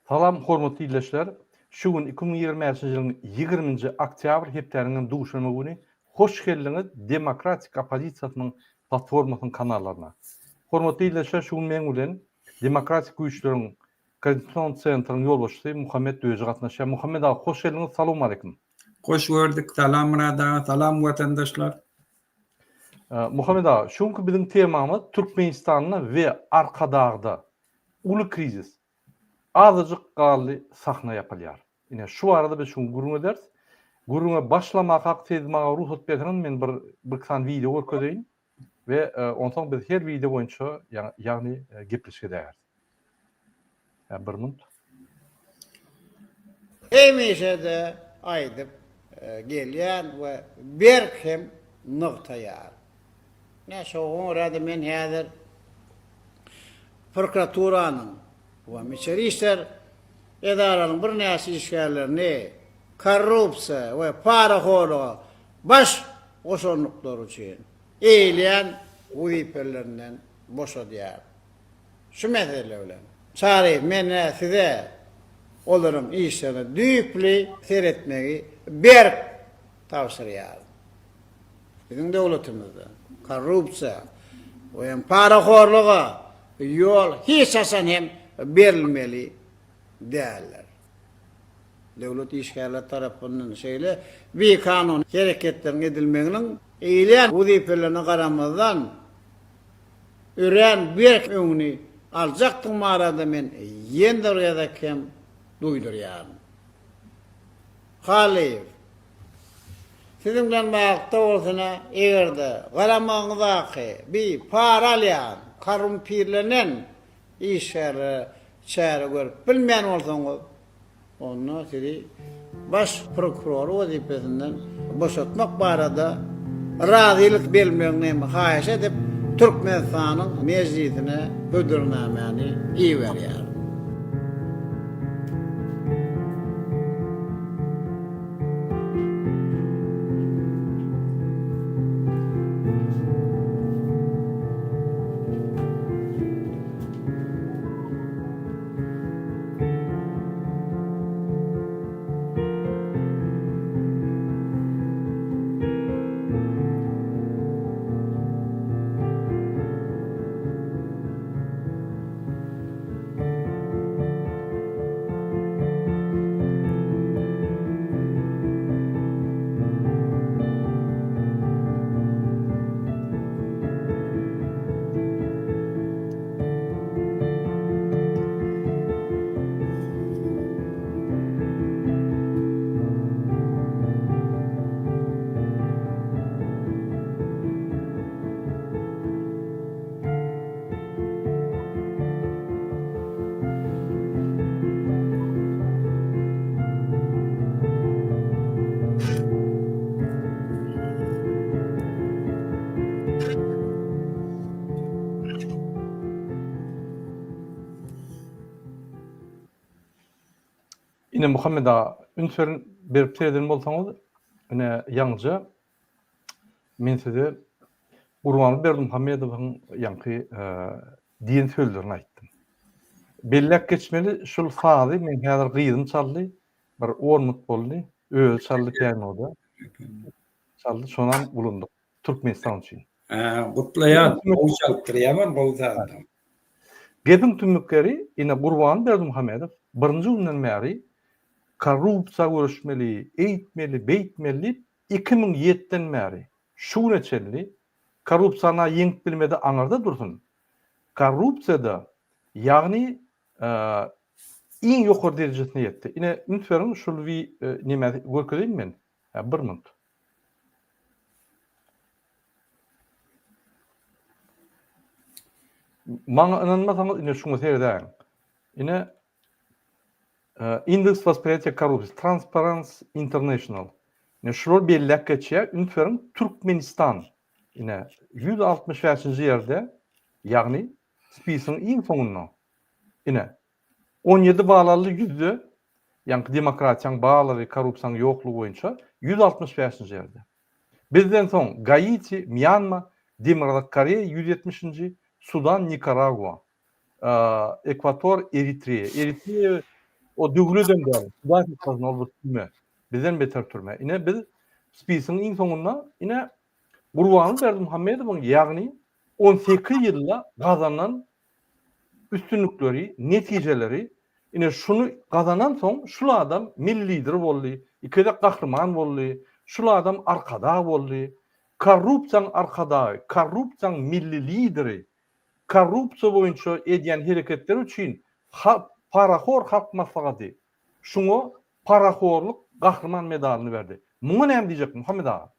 Salam hormatly ildeşler! Şu gün 2025-nji ýylyň 20-nji oktýabr hepdäniň hem duşenbe güni. Hoş geldiňiz Demokratik oppozisiýasynyň platformasynyň kanallaryna. Hormatly ildeşler şu gün meň bilen Demokratik güýçleriň Koordinasion sentryň ýolbaşçysy Muhammet Döji gatnaşýar. Muhammet aga hoş geldiňiz salowmaleýkim. Hoş gördük salam Myrat aga salam watandaşlar. Muhammet aga şu günki biziň temamyz Türkmenistanda we Arkadagda uly krizis. Azajyk galdy sahna ýapylýar. Ine şu barada biz şu gün gürrüň ederis. Gürrüňe başlamakak siz maňa rugsat berseňiz men bir bir sany wideo görkezeýin we onsoň biz her wideo boýunça ýagny gepleşik edäýeris. Hä bir minut. Hemişe-de aýdyp gelýän we berk hem nygtaýar. Ine şoňa görä-de men häzir prokuraturanyň we içeri işler edaralarynyň birnäçe işgärlerini korrupsiýa we parahorluga baş goşandyklary üçin eýleýän wezipelerinden boşadýar. Şu mesele bilen, Çaryýew, men-ä size olaryň işlerine düýpli seretmegi berk tabşyrýaryn. Biziň döwletimizde korrupsiýa we hem parahorluga ýol hiç haçan hem berilmeli däldir. Döwlet işgärleri tarapyndan şeýle bikanun hereketleriň edilmeginiň eýleýän wezipelerine garamazdan, örän berk öňüni aljakdygym barada men ýene bir gezek hem duýdurýaryn. Halyýew, Siziň bilen baglykda bolsun-a, eger-de garamagyňyzdaky bi para alýan, korrumpirlenen işgärlere çäre görüp bilmeýän bolsaňyz, Onda sizi Baş prokuror wezipesinden boşatmak barada razylyk bermegini hem haýyş edip, Türkmenistanyň Mejlisine hödürnamäni iberýär. Ine Muhammet aga, üns berip sereden bolsaňyz, ine ýaňyja men size Gurbanguly Berdimuhamedowyň ýaňky diýen sözlerini aýtdym. Belläp geçmeli, şul sazy men häzir gyzym çaldy, bir on minut boldy, özi çaldy pianoda. Çaldy, şonam ulandyk. Türkmenistan üçin. Gutlaýan, gowy çalypdyr, ýaman gowy saz. Gepiň tümmükleri ine Gurban Berdimuhamedow birinji günden bäri korrupsiýa göreşmeli, eýtmeli, beýtmeli diýip 2007-den bäri şu güne çenli korrupsiýany ýeňip bilmedi aňyrda dursun. Korrupsiýada ýagny iň ýokary derejesine ýetdi. Ine üns beriň şul neme görkezeýin men. Bir minut. Maňa ynanmasaňyz ine şuňa seredäýiň. Ine Indeks wospriýatiýa korrupsiýa Transparency International. Ine şular belläp geçýär. Üns beriň Türkmenistan ine 165-nji ýerde, ýagny spisyň iň soňunda. Ine 17 bal aldy ýüzde, ýaňky demokratiýaň barlygy, korrupsiýaň ýoklugy boýunça 165-nji ýerde. Bizden soň Gaiti, Mýanma, Demirgazyk Koreýa 170-nji, Sudan, Nikaragua, Ekwator, Eritreýa. Eritreýa. O döwledem däl. Hudaý saklasyn ol bir türme. Bizden beter türme. Ine biz spisiň iň soňunda ine Gurbanguly Berdimuhamedowyň ýagny 18 ýylda gazanan üstünlikleri, netijeleri ine şuny gazanan soň şul adam milli lider boldy, iki gezek gahryman boldy, şul adam arkadag boldy. Korrupsiýaň arkadagy, korrupsiýaň milli lideri, korrupsiýa boýunça edýän hereketleri üçin halk parahor halk maslahaty şuňa parahorlyk gahryman medalyny berdi. Muňa näme diýjek Muhammet aga?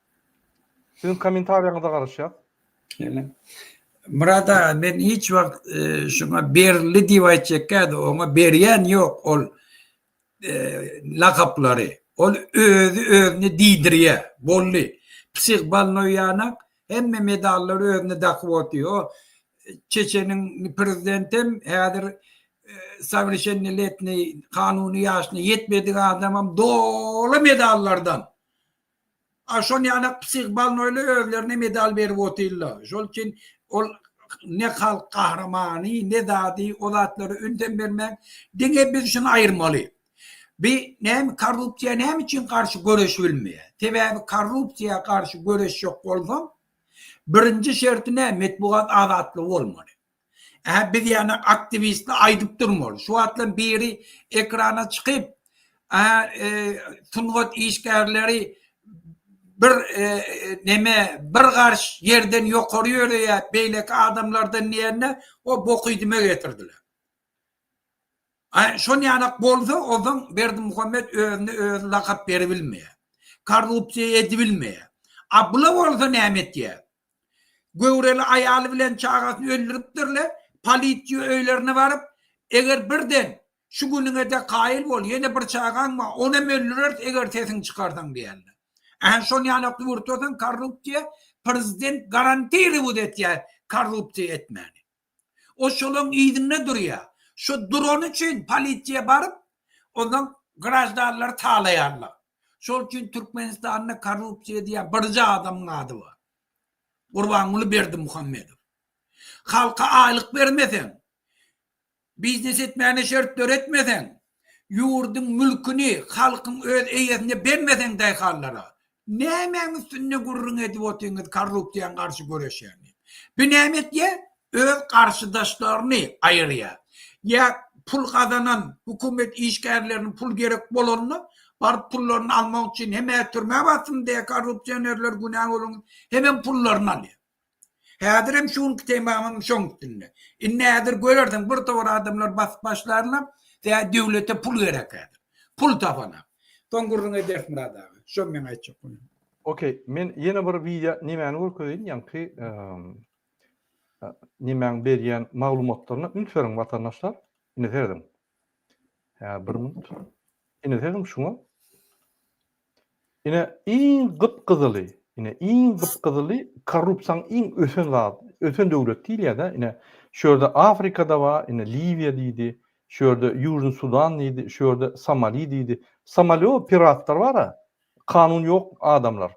Siziň kommentariýaňyza garaşýas. Şeýle. Myrat aga men hiç wagt e, şuňa berildi diýip aýtjakkädi, oňa berýän ýok ol e, lakaplary. Ol özi özüni diýdirýär. Boldy. Psih bolnoý ýanak hemme medallary özüne dakyp otyr. O Çeçeniň prezidentem häzir e, sowerşennoletniý kanuny ýaşyna ýetmedik adamam doly medallardan. A şon ýanak psih bolnoýlar özlerine medal berip otyrlar. Şol üçin ol ne halk gahrymany, ne zady, o zatlara ünsem bermäň. Diňe biz şuny aýyrmaly. Bi näme korrupsiýa näme üçin garşy göreşibilmeýär? Sebäbi korrupsiýa garşy göreşjek bolsaň, birinji şerti näme? Metbugat azatlygy bolmaly. Ä biz ýany aktiwistler aýdyp durmaly. Şu wagtlar biri ekrana çykyp, ä sungat işgärleri bir neme bir garş ýerden ýokary ýöreýär beýleki adamlardan diýende o bokydyma getirdiler. Ä şon ýanak bolsa onsoň Berdimuhamet özüne özi lakap beribilmeýär. Korrupsiýa edibilmeýär. A bula bolsa näme etýär? Göwreli aýaly bilen çagasyny öldüripdirler. Polisiýa öýlerine baryp, eger birden şu günüňe-de kaýyl bol, ýene bir çagaň bar, onam öldüreris, eger sesiňi çykarsaň diýenler. Ähä, şony ýanak ýurtlasaň korrupsiýa, prezident garantirowat etýär korrupsiýa etmäni. O şolaň yzynda durýar. Şo durany üçin polisiýa baryp, ondan graždanlary talaýarlar. Şol üçin Türkmenistanda korrupsiýa diýen birje adamyň ady bar. Gurbanguly Berdimuhamedow. Halka aýlyk bermeseň, biznes etmäne şert döretmeseň, ýurduň mülküni halkyň öz eýesine bermeseň daýhanlara, Nämäň üstünde gürrüň edip otyňyz korrupsiýaň garşy göreşýän diýip. Bu näme etýär? Öz garşydaşlaryny aýyrýar. Ýa pul gazanan hökümet işgärleriniň pul gerek bolanda baryp pullaryny almak üçin hem-ä türmä bassyn diýýär korrupsionerler günä boluň hemem pullaryny alýar. Häzirem şu günki temamam şoň üstünde. Indi häzir görersiň bir towar adamlar basyp başlarlar, sebäbi döwlete pul gerek häzir. Pul tapanak. Soň gürrüň ederis Myrat aga. Şo meň aýtjak bolýanym. Okey, men ýene bir wideo nemäni görkezeýin, ýaňky nemäň berýän maglumatlaryna üns beriň watandaşlar. Ine serediň. Hä, bir minut. Ine serediň şuňa. Ine iň gyp-gyzyly, ine iň gyp-gyzyly korrupsiýaň iň ösen zat, ösen döwlet diýilýär-dä, ine şu ýerde Afrikada bar, ine Liwiýa diýdi, şu ýerde Ýužny Sudan diýdi, şu ýerde Somali diýdi. Somali o piratlar bar-a, kanun ýok adamlar.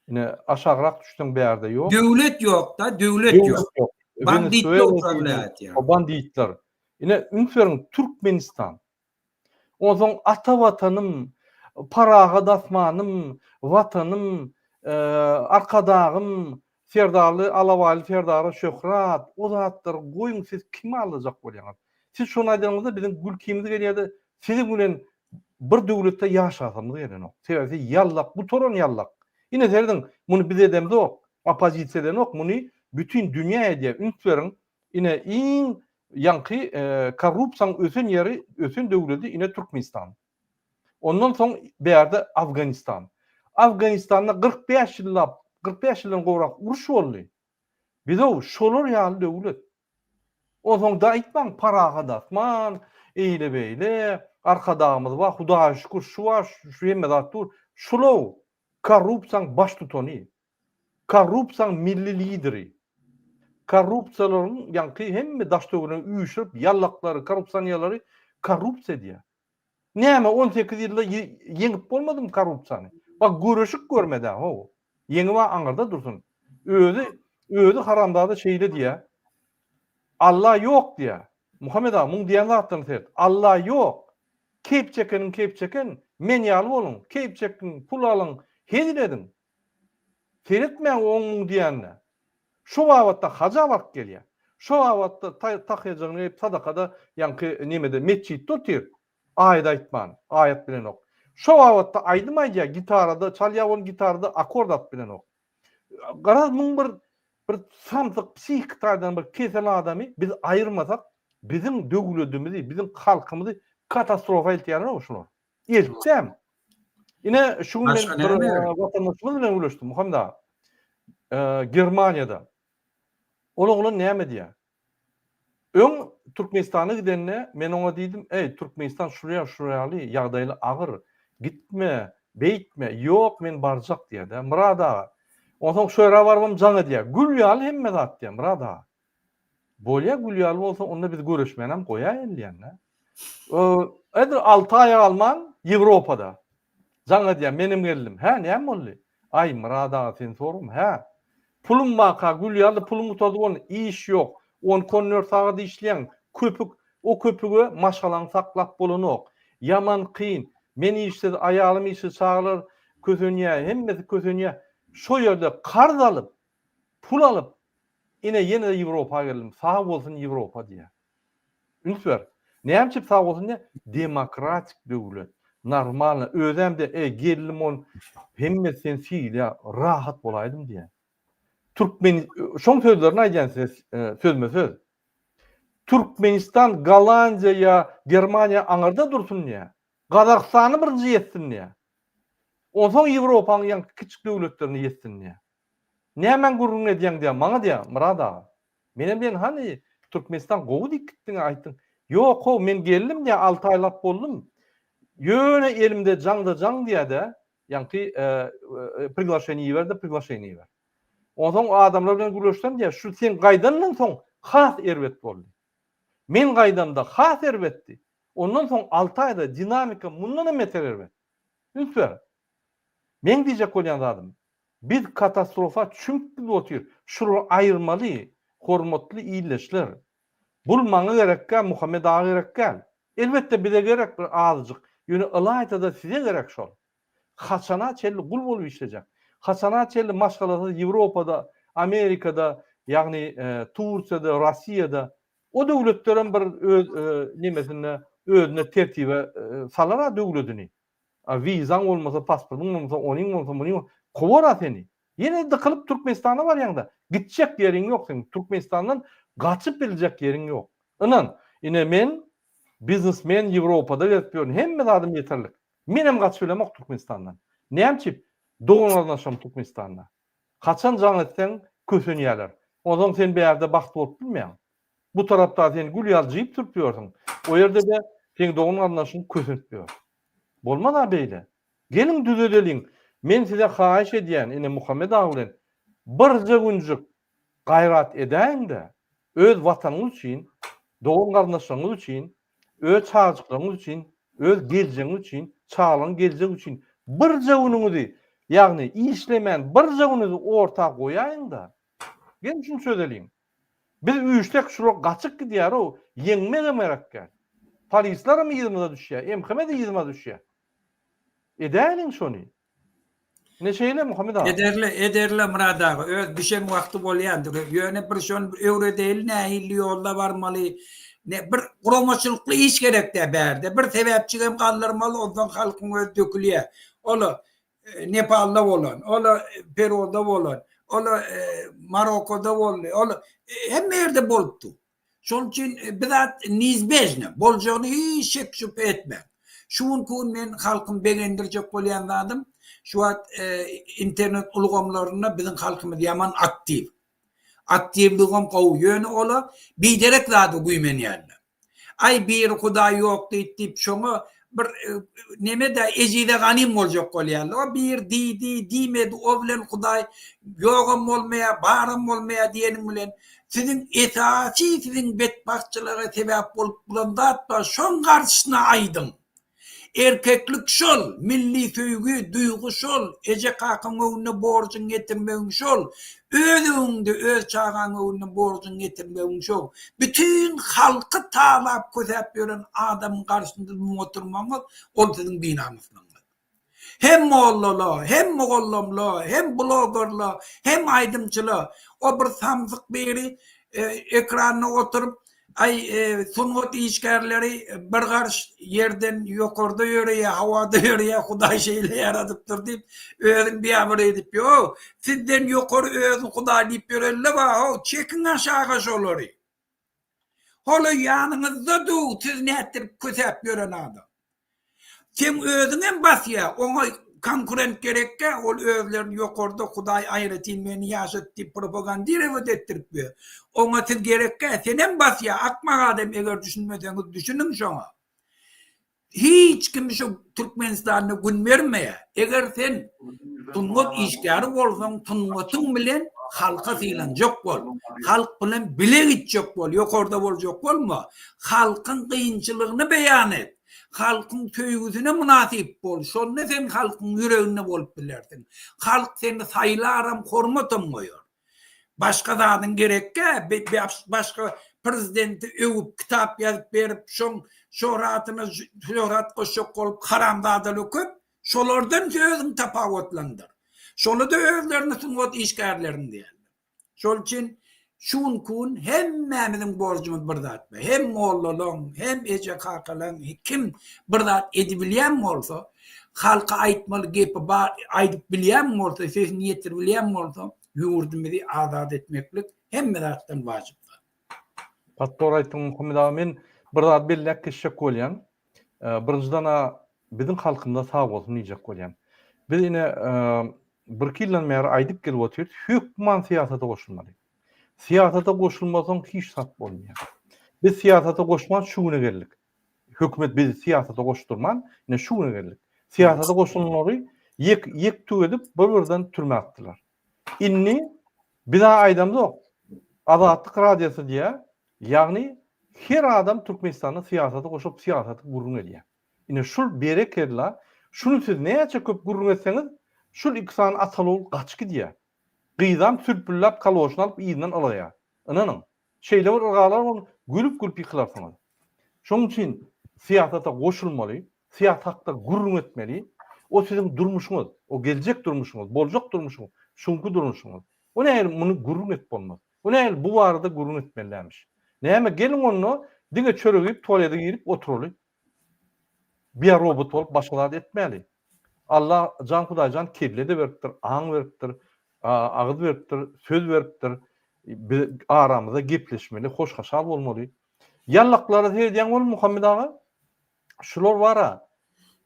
Ine aşagrak düşseň bärde ýok. Döwlet ýok-da, döwlet ýok. Banditler upravlýaýat ýa. Banditler. Ine üns beriň Türkmenistan. Onsoň ata Watanym, parahat asmanym, Watanym, Arkadagym, Serdarly Alabaýly Serdara şöhrat, o zatlary goýuň siz kimi aldajak bolýaňyz? Siz şony aýdanyňyzda biziň gülkimiz gelýärde siziň bilen bir döwletde ýaşasymyz gelenok. Sebäbi siz ýallak, gutaran ýallak. Ine serediň, muny biz edemzok, oppozisiýa edenok, muny bütin dünýä edýär. Üns beriň, ine iň Ýaňky korrupsiýaň ösen ýeri, ösen döwledi ine Türkmenistan. Ondan soň bärde Afganistan. Afganistanda 45 ýyllap, 45 ýyldan gowrak uruş boldy. Bizow şolar ýaly döwlet. Onsoň da aýtmaň parahat asman, eýle-beýle, Arkadagymyz bar, Hudaýa şükür şu bar, şu hemme zat dur. Şulow korrupsiýaň baştutany. Korrupsiýaň milli lideri. Korrupsiýalaryň ýaňky hemme daş-töweregine üýşürip ýallaklary, korrupsionerleri korrupsiýa edýär. Näme 18 ýylda ýeňip bolmadymy korrupsiýany? Bak göreşip görmedä how. Ýeňib-ä aňyrda dursun. Özi özi haramzada şeýle diýýär. Alla ýok diýýär. Muhammet aga muň diýen zatlaryny seret. Alla ýok. Keýp çekeniň keýp çeken, men ýaly boluň, keýp çekiň, pul alyň, hezil ediň. Seretmäň oň-muň diýenine. Şo babatda haja baryp gelýär. Şo babatda tahýajygyny geýip sadakada ýaňky nemede metjitde otyr. Aýat aýtman, aýat bilenok. Şo babatda aýdym aýdýar, gitarada çalýar ol gitarada akord atyp bilenok. Garaz muň bir bir samsyk psihiki taýdan bir kesel adamy biz aýyrmasak biziň döwledimizi, biziň halkymyzy katastrofa eltýärler şular. Eltdäm. Ine şu gün men bir watandaşymyz bilen gürleşdim Muhammet aga. Germaniýada. Ol oglan näme diýýär? Öň Türkmenistana gidende men oňa diýdim, Eý, Türkmenistan şurýa şurýaly ýagdaýly agyr, gitme, beýtme, ýok men barjak diýýär-dä, Myrat aga. Onsoň şo ýere barybam jaň edýär, gül ýaly hemme zat diýýär, Myrat aga. Bolýa gül ýaly bolsa onda biz görüşmänem goýaýyn diýýän-dä. Edil alty aýa galman Ýewropada. Jaň edýär, menem geldim. Hä, näme boldy? Aý, Myrat aga, sen sorama, hä? Pulum barka, gül ýaly pulum gutardy boldy, iş ýok. On iki-on dört sagat işleýäň, köpük, o köpüge maşgalaňy saklap bolanok. Ýaman kyn. Men işsiz, aýalym işsiz, çagalar kösenýär, hemmesi kösenýär. Şo ýerde karz alyp, pul alyp, ine ýene-de Ýewropa geldim. Sag bolsun Ýewropa diýýär. Üns ber. Näme üçin sag bolsun diýýär? Demokratik döwlet. Normalno. Özem-de, eý, geldim ol, hemmesi seni sylaýar, rahat bolaýdym diýýär. Türkmen, şoň sözlerini aýdýan size sözme-söz. Türkmenistan Gollandiýa ýa Germaniýa aňyrda dursun diýýär. Gazagystany birinji ýetsin diýýär. Onsoň Ýewropanyň ýaňky kiçjik döwletlerini ýetsin diýýär. Nämäň gürrüňini edýäň diýýär, maňa diýýär, Myrat aga. Menem diýen hany Türkmenistan gowy diýip gitdiňä aýtdyň. Ýok how men geldim diýýär alty aýlap boldum. Ýöne elimde jaňda jaň diýýär-de, ýaňky priglaşeniýe iber-de priglaşeniýe iber. Onsoň adamlar bilen gürleşsem diýýär, şu sen gaýdandan soň has erbet boldy. Men gaýdamda has erbetdi. Ondan soň alty aýda dinamika mundanam beter erbet. Üns ber. Meň diýjek bolýan zadym, Biz katastrofa çümüp gidip otyr. Şulary aýyrmaly, hormatly ildeşler. Bul maňa gerekgä, Muhammet aga gerekgäl. Elbetde bize gerek bir azajyk, ýöne ylaýtada size gerek şol. Haçana çenli gul bolup işlejek? Haçana çenli maşgalasyz Ýewropada, Amerikada, ýagny Tursiýada, Rossiýada o döwletlerem bir öz nemesinde özüne tertibe salar-a döwledini. A wizaň bolmasa, pasportyň bolmasa, onyň bolmasa, munyň bolmasa, kowar-a seni. Ýene dykylyp Türkmenistana barýaň-da, gitjek ýeriň ýok seň, Türkmenistandan gaçyp biljek ýeriň ýok. Ynan, ine men biznesmen Ýewropada gezip ýörün, hemme zadym ýeterlik. Menem gaçyp bilemok Türkmenistandan. Näme üçin? Dogan-garyndaşlarym Türkmenistanda. Haçan jaň etseň, kösenýärler. Onsoň sen bärde bagtly bolup bilmeýäň. Bu tarapda sen gül ýaly jyp sürüp ýörsüň. O ýerde-de seň dogan-garyndaşyň kösenip ýör. Bolmaz-a beýle. Geliň düzedeliň. Men size haýyş edýän, ine Muhammet aga bilen birje günjük gaýrat edäýiň-de, öz watanyňyz üçin, dogan-garyndaşlaryňyz üçin, öz çagajyklaryňyz üçin, öz geljegiňiz üçin, çagalaryň geljegi üçin birje günüňizi, ýagny işlemän birje günüňizi orta goýaýyň-da, geliň şuny çözeliň. Biz üýşsek şular gaçyp gidýär-ow, ýeňmegem gerek däl. Polislerem yzymyza düşýär, MHM-de yzyma düşýär. Edäýeliň şony. Ine şeýle Muhammet aga. Ederle, ederle Myrat aga, öz düşen wagty bolýandyr. Ýöne bir şony öwredeýli nähili ýolda barmaly. Ne bir guramaçylykly iş gerek-dä bärde. Bir sebäpjigem galdyrmaly, onsoň halkyň özi dökülýär. Ola Nepalda bolan, ola Peruda bolan, ola Marokoda boldy, ola hemme ýerde bolupdy. Şonuň üçin bir zat neizbežno, boljagyny hiç şek şübhe etmäň. Şu günki gün men halkymy begendirjek bolýan zadym, şu wagt internet ulgamlarynda biziň halkymyz ýaman aktiw. Aktiwligem gowy, ýöne ola biderek zada güýmenýärler. Aý biri hudaý ýok diýip diýip şoňa bir neme-dä ejize ganym boljak bolýarlar. O bir diýdi, diýmedi, o bilen hudaý ýogam bolmaýar, baram bolmaýar diýeniň bilen siziň esasy siziň betbagtçylyga sebäp bolup duran zat bar, şoň garşysyna aýdyň. Erkeklik şol, milli söýgi, duýgy şol, eje-kakaň öňünde borjuňy ýetirmegiň şol, öz öňüňde, öz çagaň öňünde borjuňy ýetirmegiň şol. Bütin halky talap kösäp ýören adamyň garşysynda dymyp oturmagyňyz, ol siziň binamyslygyňyz. Hem mollala, hem mugallymla, hem blogerla, hem aýdymçyla. O bir samsyk biri ekranda oturyp, aý sungat işgärleri bir garyş ýerden ýokarda ýöreýär, howada ýöreýär, Hudaý şeýle ýaradypdyr diýip, özüni biabraý edip ýok. Sizden ýokary özüni Hudaý diýip ýörenler bar-how, çekiň aşaga şolary. Hol-a ýanyňyzda dur, siz nätdirip kösäp ýören adam. Seň özüňem basýa, oňa konkurent gerekkä, ol özlerini ýokarda Hudaý aýratyn meni ýaşat diýip propagandirowat etdirip ýör. Oňa siz gerekkä, senem basýa, akmak adam eger düşünmeseňiz düşüniň şoňa. Hiç kim şu Türkmenistanda gün bermeýär. Eger sen sungat işgäri bolsaň, sungatyň bilen halka sylanjak bol. Halk bilen bile gitjek bol, ýokarda boljak bolma. Halkyň kynçylygyny beýan et. Halkyň söýgüsine mynasyp bol. Şonda sen halkyň ýüreginde bolup bilersiň. Halk seni saýlaram, hormatam goýar. Başga zadyň gerekkä, başga prezidenti öwüp kitap ýazyp berip, şoň şöhratyna şöhrat goşjak bolup haramzadalar köp, şolardan özüňi tapawutlandyr. Şolar-da özlerini sungat işgärlerin diýýärler. Şol üçin şu günki gün hemmämiziň borjumyz bir zat bar. Hem mollalaň, hem eje-kakalaň, kim bir zat edibilýän bolsa, halka aýtmaly gepi bar, aýdyp bilýän bolsa, sesini ýetiribilýän bolsa, ýurdumyzy azat etmeklik hemme zatdan wajyp zat. Gaty dogry aýtdyň Muhammet aga. Men bir zady belläp geçjek bolýan. Birinjiden-ä biziň halkymyza sag bolsun diýjek bolýan. Biz ine birki ýyldan bäri aýdyp gelip otyrys, hökman syýasata goşulmaly. Syýasata goşulmasaň hiç zat bolmaýar. Biz syýasata goşman şu güne geldik. Hökümet bizi syýasata goşdurman, ine şu güne geldik. Syýasata goşulanlary ýek ýek tük edip bir-birden türmä atdylar. Indi biz-ä aýdamzok. Azatlyk Radiosy diýýär, ýagny her adam Türkmenistanda syýasata goşulyp syýasaty gürrüň edýär. Ine şul berekella, şuny siz näçe köp gürrüň etseňiz, şul iki sany ataly-ogul gaçyp gidýär. Gyzam sülpülläp kaloşyny alyp yzyndan ylgaýar. Ynanyň. Şeýle bir ylgalar ol gülüp-gülüp ýykylarsyňyz. Şonuň üçin syýasata goşulmaly, syýasat hakda gürrüň etmeli. O siziň durmuşyňyz, o geljek durmuşyňyz, boljak durmuşyňyz, şuňky durmuşyňyz. O nähili muny gürrüň edip bolmaz. O nähili bu barada gürrüň etmeli dälmiş. Näme geliň onda diňe çörek iýip tualete girip oturaly. Biorobot bolup başga zat etmäli. Alla jan Hudaýjan kelle-de beripdir, aň beripdir, agyz beripdir, söz beripdir. Biz aramyzda gepleşmeli, hoş-hoşal bolmaly. Ýallaklara seredýäň bol Muhammet aga. Şular bar-a,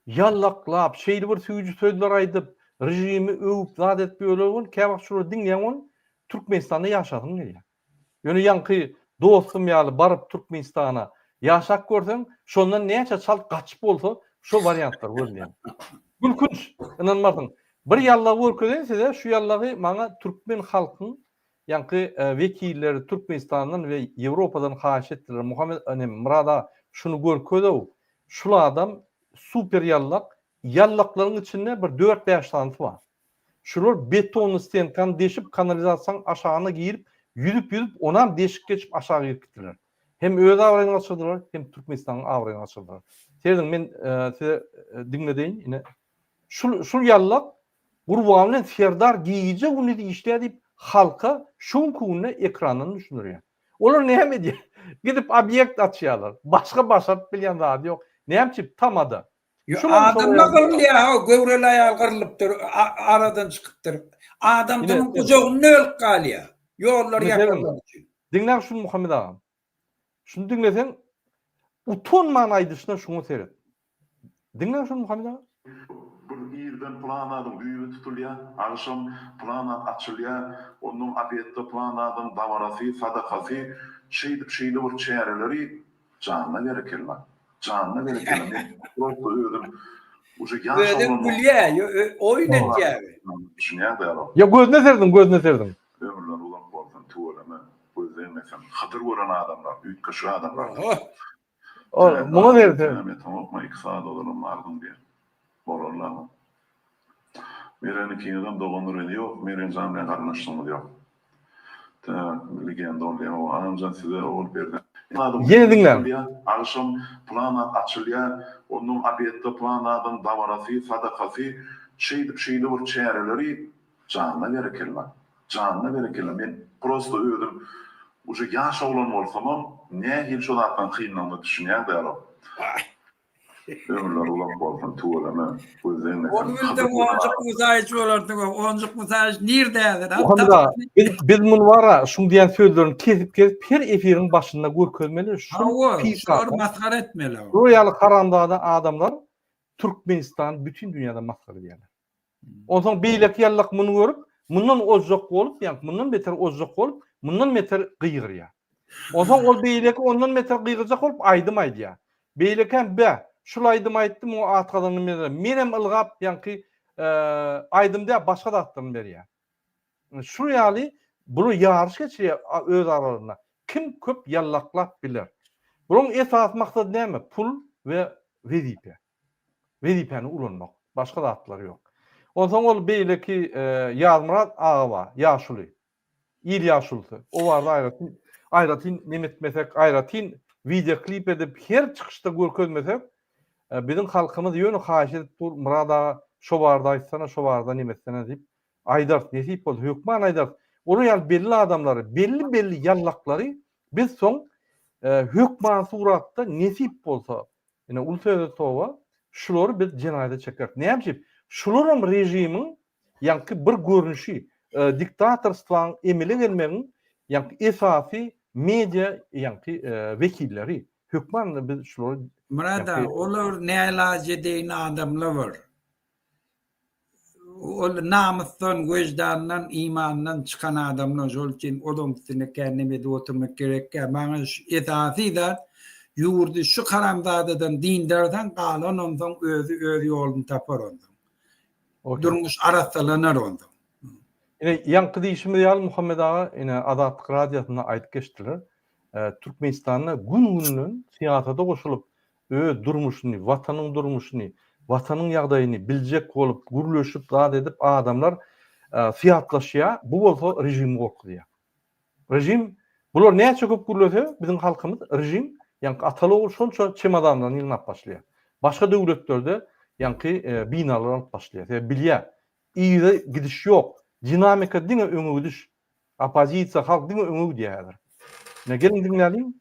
ýallaklap, şeýle bir süýji sözler aýdyp, režimi öwüp zat edip ýörler bol, käwagt şulary diňleýäň bol, Türkmenistanda ýaşasyň gelýär. Ýöne ýaňky dostum ýaly baryp Türkmenistana ýaşap görseň, şondan näçe çalt gaçyp bolsa, şo wariantlary gözleýän. Gülkünç, ynanmarsyň. Bir ýallagy görkezeýin size, şu ýallagy maňa türkmen halkyň ýaňky wekilleri Türkmenistandan we Ýewropadan haýyş etdiler, Muhammet, neme, Myrat aga, şuny görkezow, şul adam super ýallak, ýallaklaryň içinde bir dört-bäş sanysy bar. Şular betonly stenkany deşip kanalizasiýaň aşagyna girip ýüzüp ýüzüp onam deşik geçip aşak girip gitdiler. Hem öz abraýyny gaçyrdylar hem Türkmenistanyň abraýyny gaçyrdylar. Serediň men size diňledeýin ine şul şul ýallak Gurban bilen Serdar gije gündiz işleýär diýip halka şu günki günde ekrandan düşündirýär. Olar näme edýär? Gidip obýekt açýarlar. Başga başaryp bilýän zady ýok. Näme üçin tamada? Adamlar gyrylýar, ha, göwreli aýal gyrlypdyr, aradan çykypdyr. Adamsynyň gujagynda ölüp galýar. Ýollar ýapylanlar üçin. Diňläň şuny Muhammet agam. Şuny diňleseň utanman aýdyşyna şuňa seret. Diňläň şuny Muhammet aga. Bir irden pylan zadyň düýbi tutulýar, agşam pylan zat açylýar, onnoň obedde pylan zadyň dabarasy, sadakasy, şeýdip şeýle bir çäreleri Janyna berekella. Janyna berekella. Men prosta özüm uje ýaş Özem oglan gülýä, oýun etýä. Düşünýäň däl. Ýa gözüne serediň, gözüne serediň. Ömürleri uzak bolsun tüweleme göz degmesin. Hydyr gören adamlar, üýtgeşik adamlar. Ol muňa berse. Ýeteňokmy 2 sagat ozalam bardyň diýen. Bolarlamy? Meren ikiňizem dogan reni ýok Merenjan bilen garyndaşlygyňyz ýok. Tak legenda boldy hawa Agamjan size ogul perzent. Ýene diňläň. Agşam plan zat açylýar ondan obedde plan zadyň dabarasy sadakasy şeýdip şeýle bir çäreleri janyna berekella janyna berekella men prosto özüm uje ýaş oglan bolsamam nähili şo zatlaryň kynlygyna düşünýän dälok. Ömürleri uzak bolsun tüweleme göz degmesin. Ol günde Onjuk Musaýewiç bolarsyň Onjuk Musaýewiç nirde häzir? Muhammet aga biz biz muny bara şuň diýen sözlerini kesip kesip her efiriň başynda görkezmeli şu Hawa, şulary masgara etmeli. Şular ýaly haramzada adamlar Türkmenistany bütin dünýäde masgara edýärler. Onsoň beýleki ýallak muny görüp, mundan ozjak bolup, ýa mundan beter ozjak bolup, mundan beter gygyrýar. Onsoň ol beýleki ondan beter gygyrjak bolup aýdym aýdýar. Beýlekem bä, şul aýdym aýtdy, muňa at gazandym menem, menem ylgap ýaňky aýdym däl başga zatlaryny berýär. Şu ýaly bular ýaryş geçirýär öz aralarynda. Kim köp ýallaklap biler. Bularyň esasy maksady näme? Pul we wezipe. Wezipäni ulanmak. Başga zatlary ýok. Onsoň ol beýleki Ýazmyrat aga bar, ýaşuly. Il ýaşulusy. O barada aýratyn aýratyn neme etmesek, aýratyn wideo klip edip her çykyşda görkezmesek, biziň halkymyz ýöne haýyş edip dur, Myrat aga şo barada aýtsana, şo barada neme etsene diýip aýdarys. Nesip bolsa hökman aýdarys. Olar ýaly belli adamlary, belli-belli ýallaklary biz soň hökman suratda nesip bolsa Ine uly söze toba, şulary biz jenaýata çekeris. Näme üçin? Şularam režimiň ýaňky bir görnüşi, diktatorstwaň emele gelmegiň ýaňky esasy media ýaňky wekilleri. Hökman biz şulary Myrat aga, olar nälajedeýin adamlar bar. Ol namysdan, weždandan, imandan çykan adamlar şol üçin olaň üstünde kän neme edip oturmak gerekkä. Maňa şu esasy zat ýurdy şu haramzadadan dyndarsaň galan onsoň özi öz ýoluny tapar onsoň. Durmuş arassalanar onsoň. Ine ýaňky diýşimiz ýaly Muhammet aga ine Azatlyk radiosynda aýdyp geçdiler. Türkmenistanda gün-günden syýasata goşulyp öz durmuşyny, Watanyň durmuşyny, Watanyň ýagdaýyny biljek bolup, gürleşip, zat edip adamlar syýatlaşýar, bu bolsa režimi gorkuzýar. Režim, bular näçe köp gürlese, biziň halkymyz, režim, ýaňky ataly-ogul şonça çemodanlaryny ýygnap başlaýar. Başga döwletlerde ýaňky binalar alyp başlaýar. Sebäbi bilýär, yza gidiş ýok. Dinamika diňe öňe gidiş. Oppozisiýa, halk diňe öňe gidýär häzir. Ine geliň diňläliň.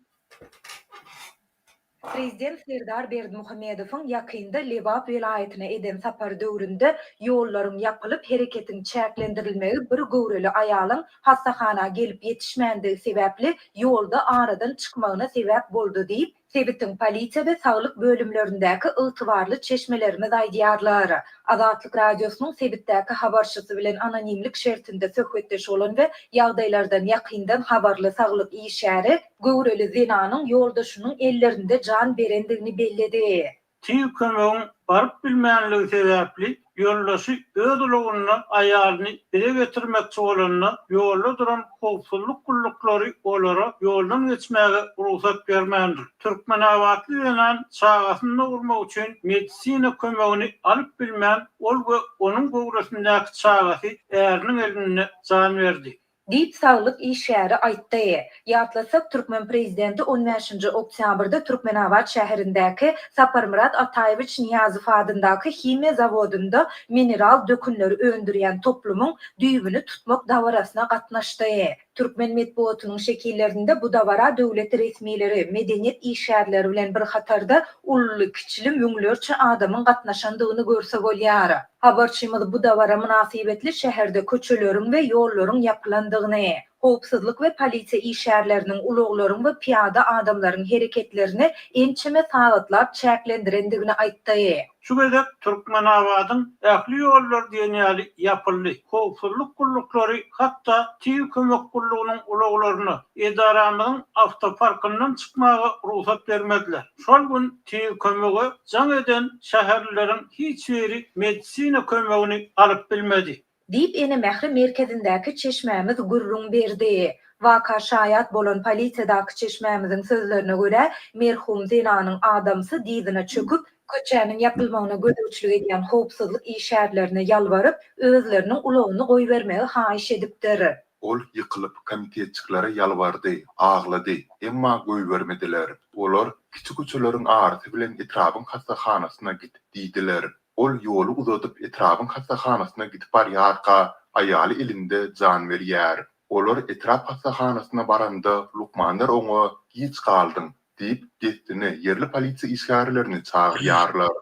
Prezident Serdar Berdimuhamedowyň ýakynda Lebap welaýatyna eden sapary döwründe ýollaryň ýapylyp, hereketiň çäklendirilmegi bir göwreli aýalyň hassahana gelip ýetişmändigi sebäpli ýolda aradan çykmagyna sebäp boldy diýip, Sebitiň polisiýa we saglyk bölümlerindäki ygtybarly çeşmelerimiz aýdýarlar. Azatlyk Radiosynyň sebitdäki habarçysy bilen anonimlik şertinde söhbetdeş bolan we ýagdaýlardan ýakyndan habarly saglyk işgäri göwreli zenanyň ýoldaşynyň ellerinde jan berendigini belledi. Tiz kömegiň baryp bilmänligi sebäpli, ýoldaşy öz ulagynda aýalyny bize getirmekçi bolanda, ýolda duran howpsuzlyk gulluklary olara ýoldan geçmäge rugsat bermändir. Türkmenabatly zenan çagasyny dogurmak üçin medisina kömegini alyp bilmän, ol we onuň göwresindäki çagasy äriniň elinde jan berdi. Diýip, saglyk işgäri aýtdy. Ýatlatsak, türkmen prezidenti on bäşinji oktýabrda Türkmenabat şäherindäki Saparmyrat Ataýewiç Nyýazow adyndaky himiýa zawodynda mineral dökünleri öndürýän toplumyň düýbüni tutmak dabarasyna gatnaşdy. Türkmen metbugatynyň şekillerinde bu dabara döwlet resmileri, medeniýet işgärleri bilen bir hatarda ululy-kiçili müňlerçe adamyň gatnaşandygyny görse bolýar. Habarçymyz bu dabara mynasybetli şäherde köçeleriň we ýollaryň ýapylandygyny, howpsuzlyk we polisiýa işgärleriniň ulaglaryň we pyýada adamlaryň hereketlerini ençeme sagatlap çäklendirendigini aýtdy. Şu gezek Türkmenabadyň ähli ýollary diýen ýaly ýapyldy. Howpsuzlyk gulluklary hatda Tiz kömek gullugynyň ulaglaryna edaramyzyň awtoparkyndan çykmaga rugsat bermediler. Şol gün Tiz kömege jaň eden şäherlileriň hiç biri medisina kömegini alyp bilmedi. Diýip, Ene mähri merkezindäki çeşmämiz gürrüň berdi. Waka şaýat bolan polisiýadaky çeşmämiziň sözlerine görä, merhum zenanyň adamsy dyzyna çöküp, köçäniň ýapylmagyna gözegçilik edýän howpsuzlyk işgärlerine ýalbaryp, özleriniň ulagyny goýbermegi haýyş edipdir. Ol ýykylyp, komitetçiklere ýalbardy, aglady, emma goýbermediler. Olar, Kiçi köçeleriň arasy bilen etrabyň hassahanasyna git diýdiler. Ol ýoly uzadyp etrabyň hassahanasyna gidip barýarka, aýaly elinde jan berýär. Olar etrap hassahanasyna baranda lukmanlar oňa Giç galdyň diýip, dessine ýerli polisiýa işgärlerini çagyrýarlar.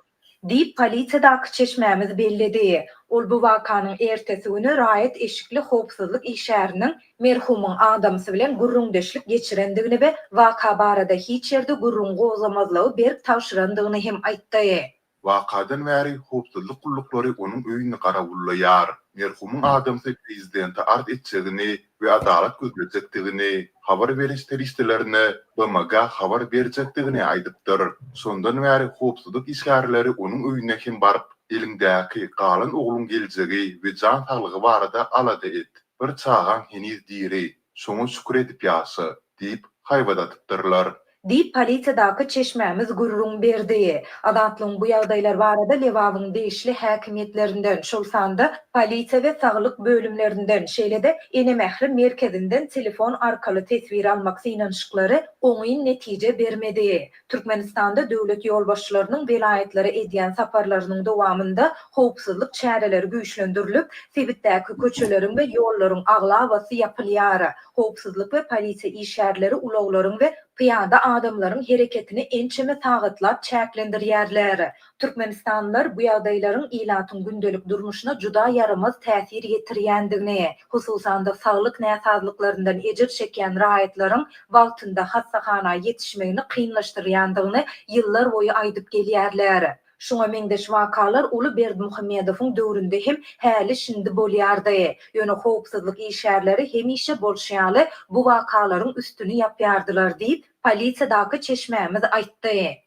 Diýip, polisiýadaky çeşmämiz belledi. Ol bu wakanyň ertesi güni raýat eşikli howpsuzlyk işgäriniň merhumyň adamsy bilen gürrüňdeşlik geçirendigini we waka barada hiç ýerde gürrüň gozgamazlygy berk tabşyrandygyny hem aýtdy. Wakadan bäri howpsuzlyk gulluklary onuň öýüni garawullaýar. Merhumyň adamsy prezidente arz etjegini we adalat gözlejekdigini, habar beriş serişdelerine, BMG habar berjekdigini aýdypdyr. Şondan bäri howpsuzlyk işgärleri onuň öýüne hem baryp, Eliňdäki galan ogluň geljegi we jan saglygy barada alada et. Bir çagaň heniz diri, şoňa şükür edip ýaşa diýip, haýbat atypdyrlar. Diýip, polisiýadaky çeşmämiz gürrüň berdi. Azatlygyň bu ýagdaýlar barada Lebabyň degişli häkimiýetlerinden, şol sanda polisiýa we saglyk bölümlerinden, şeýle-de Ene mähri merkezinden telefon arkaly teswir almak synanyşyklary oňyn netije bermedi. Türkmenistanda döwlet ýolbaşçylarynyň welaýatlara edýän saparlarynyň dowamynda howpsuzlyk çäreleri güýçlendirilip, sebitdäki köçeleriň we ýollaryň aglabasy ýapylýar. Howpsuzlyk we polisiýa işgärleri ulaglaryň we pyýada adamlaryň hereketini ençeme sagatlap çäklendirýärler. Türkmenistanlylar bu ýagdaýlaryň ilatyň gündelik durmuşyna juda ýaramaz täsir ýetirýändigini, hususan-da saglyk näsazlyklaryndan ejir çekýän raýatlaryň wagtynda hassahana ýetişmegini kynlaşdyrýandygyny ýyllarboýy aýdyp gelýärler. Şuňa meňzeş wakalar uly Berdimuhamedowyň döwründe hem häli-şindi bolýardy. Ýöne howpsuzlyk işgärleri hemişe bolşy ýaly bu wakalaryň üstüni ýapýardylar diýip, polisiýadaky çeşmämiz aýtdy.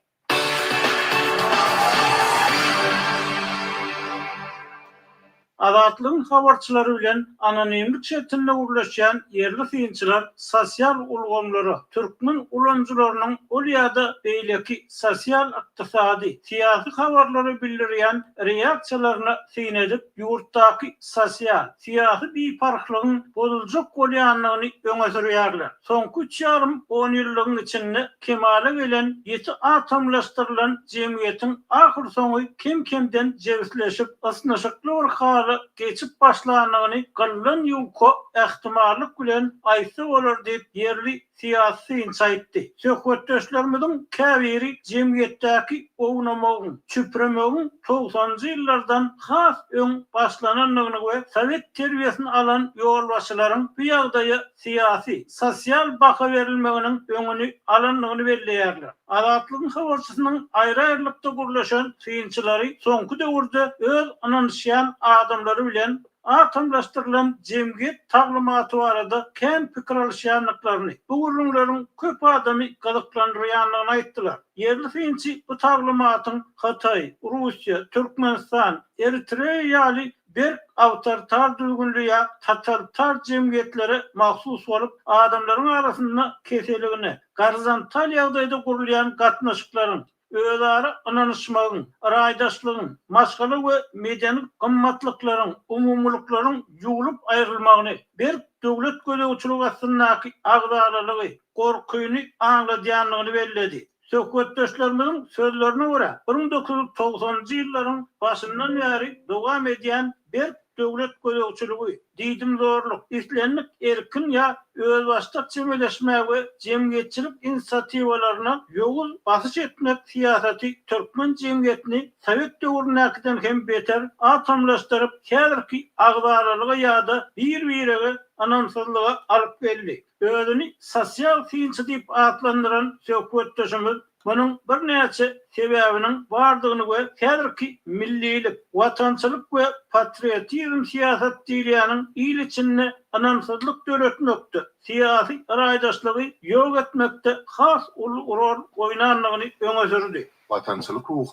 Azatlygyň habarçylary bilen anonimlik şertinde gürleşýän ýerli synçylar sosial ulgamlara türkmen ulanyjylarynyň ol ýa-da beýleki sosial-ykdysady, syýasy habarlara bildirýän reaksiýalaryna syn edip, ýurtdaky sosial, syýasy biparhlygyň bozuljak bolýandygyny öňe sürýärler. Soňky üç ýarym onýyllygyň içinde kemala gelen ýiti atomlaşdyrylan jemgyýetiň ahyrsoňy kem-kemden jebisleşip, ysnyşykly bir hala geçip başlandygyny gyldan ýuka ähtimallyk bilen aýtsa bolar diýip, ýerli syýasy synçy aýtdy. Söhbetdeşlerimiziň käbiri jemgyýetdäki ownamagyň, çüpremegiň togsanynjy ýyllardan has öň başlanandygyny we sowet terbiýesini alan ýolbaşçylaryň bu ýagdaýa syýasy, sosial baha berilmeginiň öňüni alandygyny belleýärler. Azatlygyň habarçysynyň aýry-aýrylykda gürleşen synçylary soňky döwürde öz ynanyşýan adamlary bilen atomlaşdyrylan jemgyýet taglymaty barada kän pikir alyşýandyklaryny, bu gürrüňleriň köp adamy gyzyklandyrýandygyny aýtdylar. Ýerli synçy bu taglymatyň Hytaý, Russiýa, Türkmenistan, Eritreýa ýaly berk awtoritar düzgünli ýa totalitar jemgyýetlere mahsus bolup, adamlaryň arasynda keseligine, gorizontal ýagdaýda gurulýan gatnaşyklaryň, özara ynanyşmagyň, raýdaşlygyň, maşgala we medeni gymmatlyklaryň, umumylyklaryň ýuwlup aýrylmagyny, berk döwlet gözegçiligi astyndaky agzalalygy, gorkyny aňladýandygyny belledi. Söhbetdeşlerimiziň sözlerine görä, 1990-njy ýyllaryň başyndan bäri dowam edýän berk döwlet gözegçiligi, diýdimzorluk, islendik erkin ýa özbaşdak çemeleşmä we jemgyýetçilik inisiatiwalaryna ýowuz basyş etmek syýasaty türkmen jemgyýetini sowet döwründäkiden hem beter atomlaşdyryp, häzirki agzalalyga ýa-da bir-birege ynamsyzlyga alyp geldi. Özüni sosial synçy diýip atlandyran söhbetdeşimiz munuň birnäçe sebäbiniň bardygyny we häzirki millilik, watançylyk we patriotizm syýasat diýilýäniň il içinde ynamsyzlyk döretmekde, syýasy raýdaşlygy ýok etmekde has uly rol oýnandygyny öňe sürdi. Watançylyk ruhy.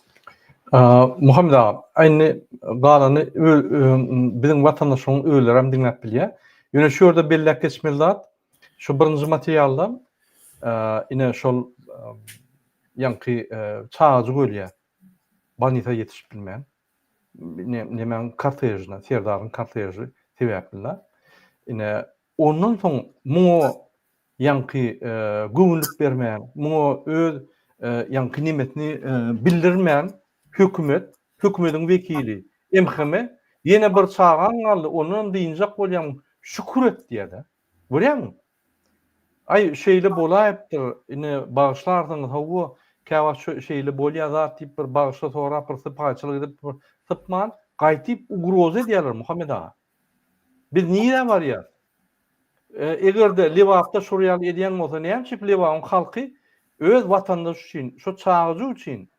Muhammet aga, indi galany biziň watandaşlaryň özlerem diňläp bilýär. Ýöne şu ýerde belläp geçmeli zat, Şu birinji materialda ine şol ýaňky çagajyk ölýär. Bolnisa ýetişip bilmän. Nemäň kortežine, Serdaryň korteži sebäpli. Ine ondan soň muňa ýaňky göwünlik bermän, muňa öz ýaňky nemesini bildirmän hökümet, hökümediň wekili MHM ýene bir çagaň galdy, ondanam dynjak bolýaň, şükür et diýýär-de. Görýäňmi? Aý, şeýle bolaýypdyr, ine bagyşlarsyňyz, hawa, käwagt şu şeýle bolýar zat diýip bir bagyşla sorap bir sypaýyçylyk edip bir sypman, gaýtyp ugroza edýärler Muhammet aga. Biz nirä barýas? Eger-de Lebapda şol ýaly edýän bolsa, näme üçin Lebabyň halky öz watandaşy üçin, şo çagajyk üçin,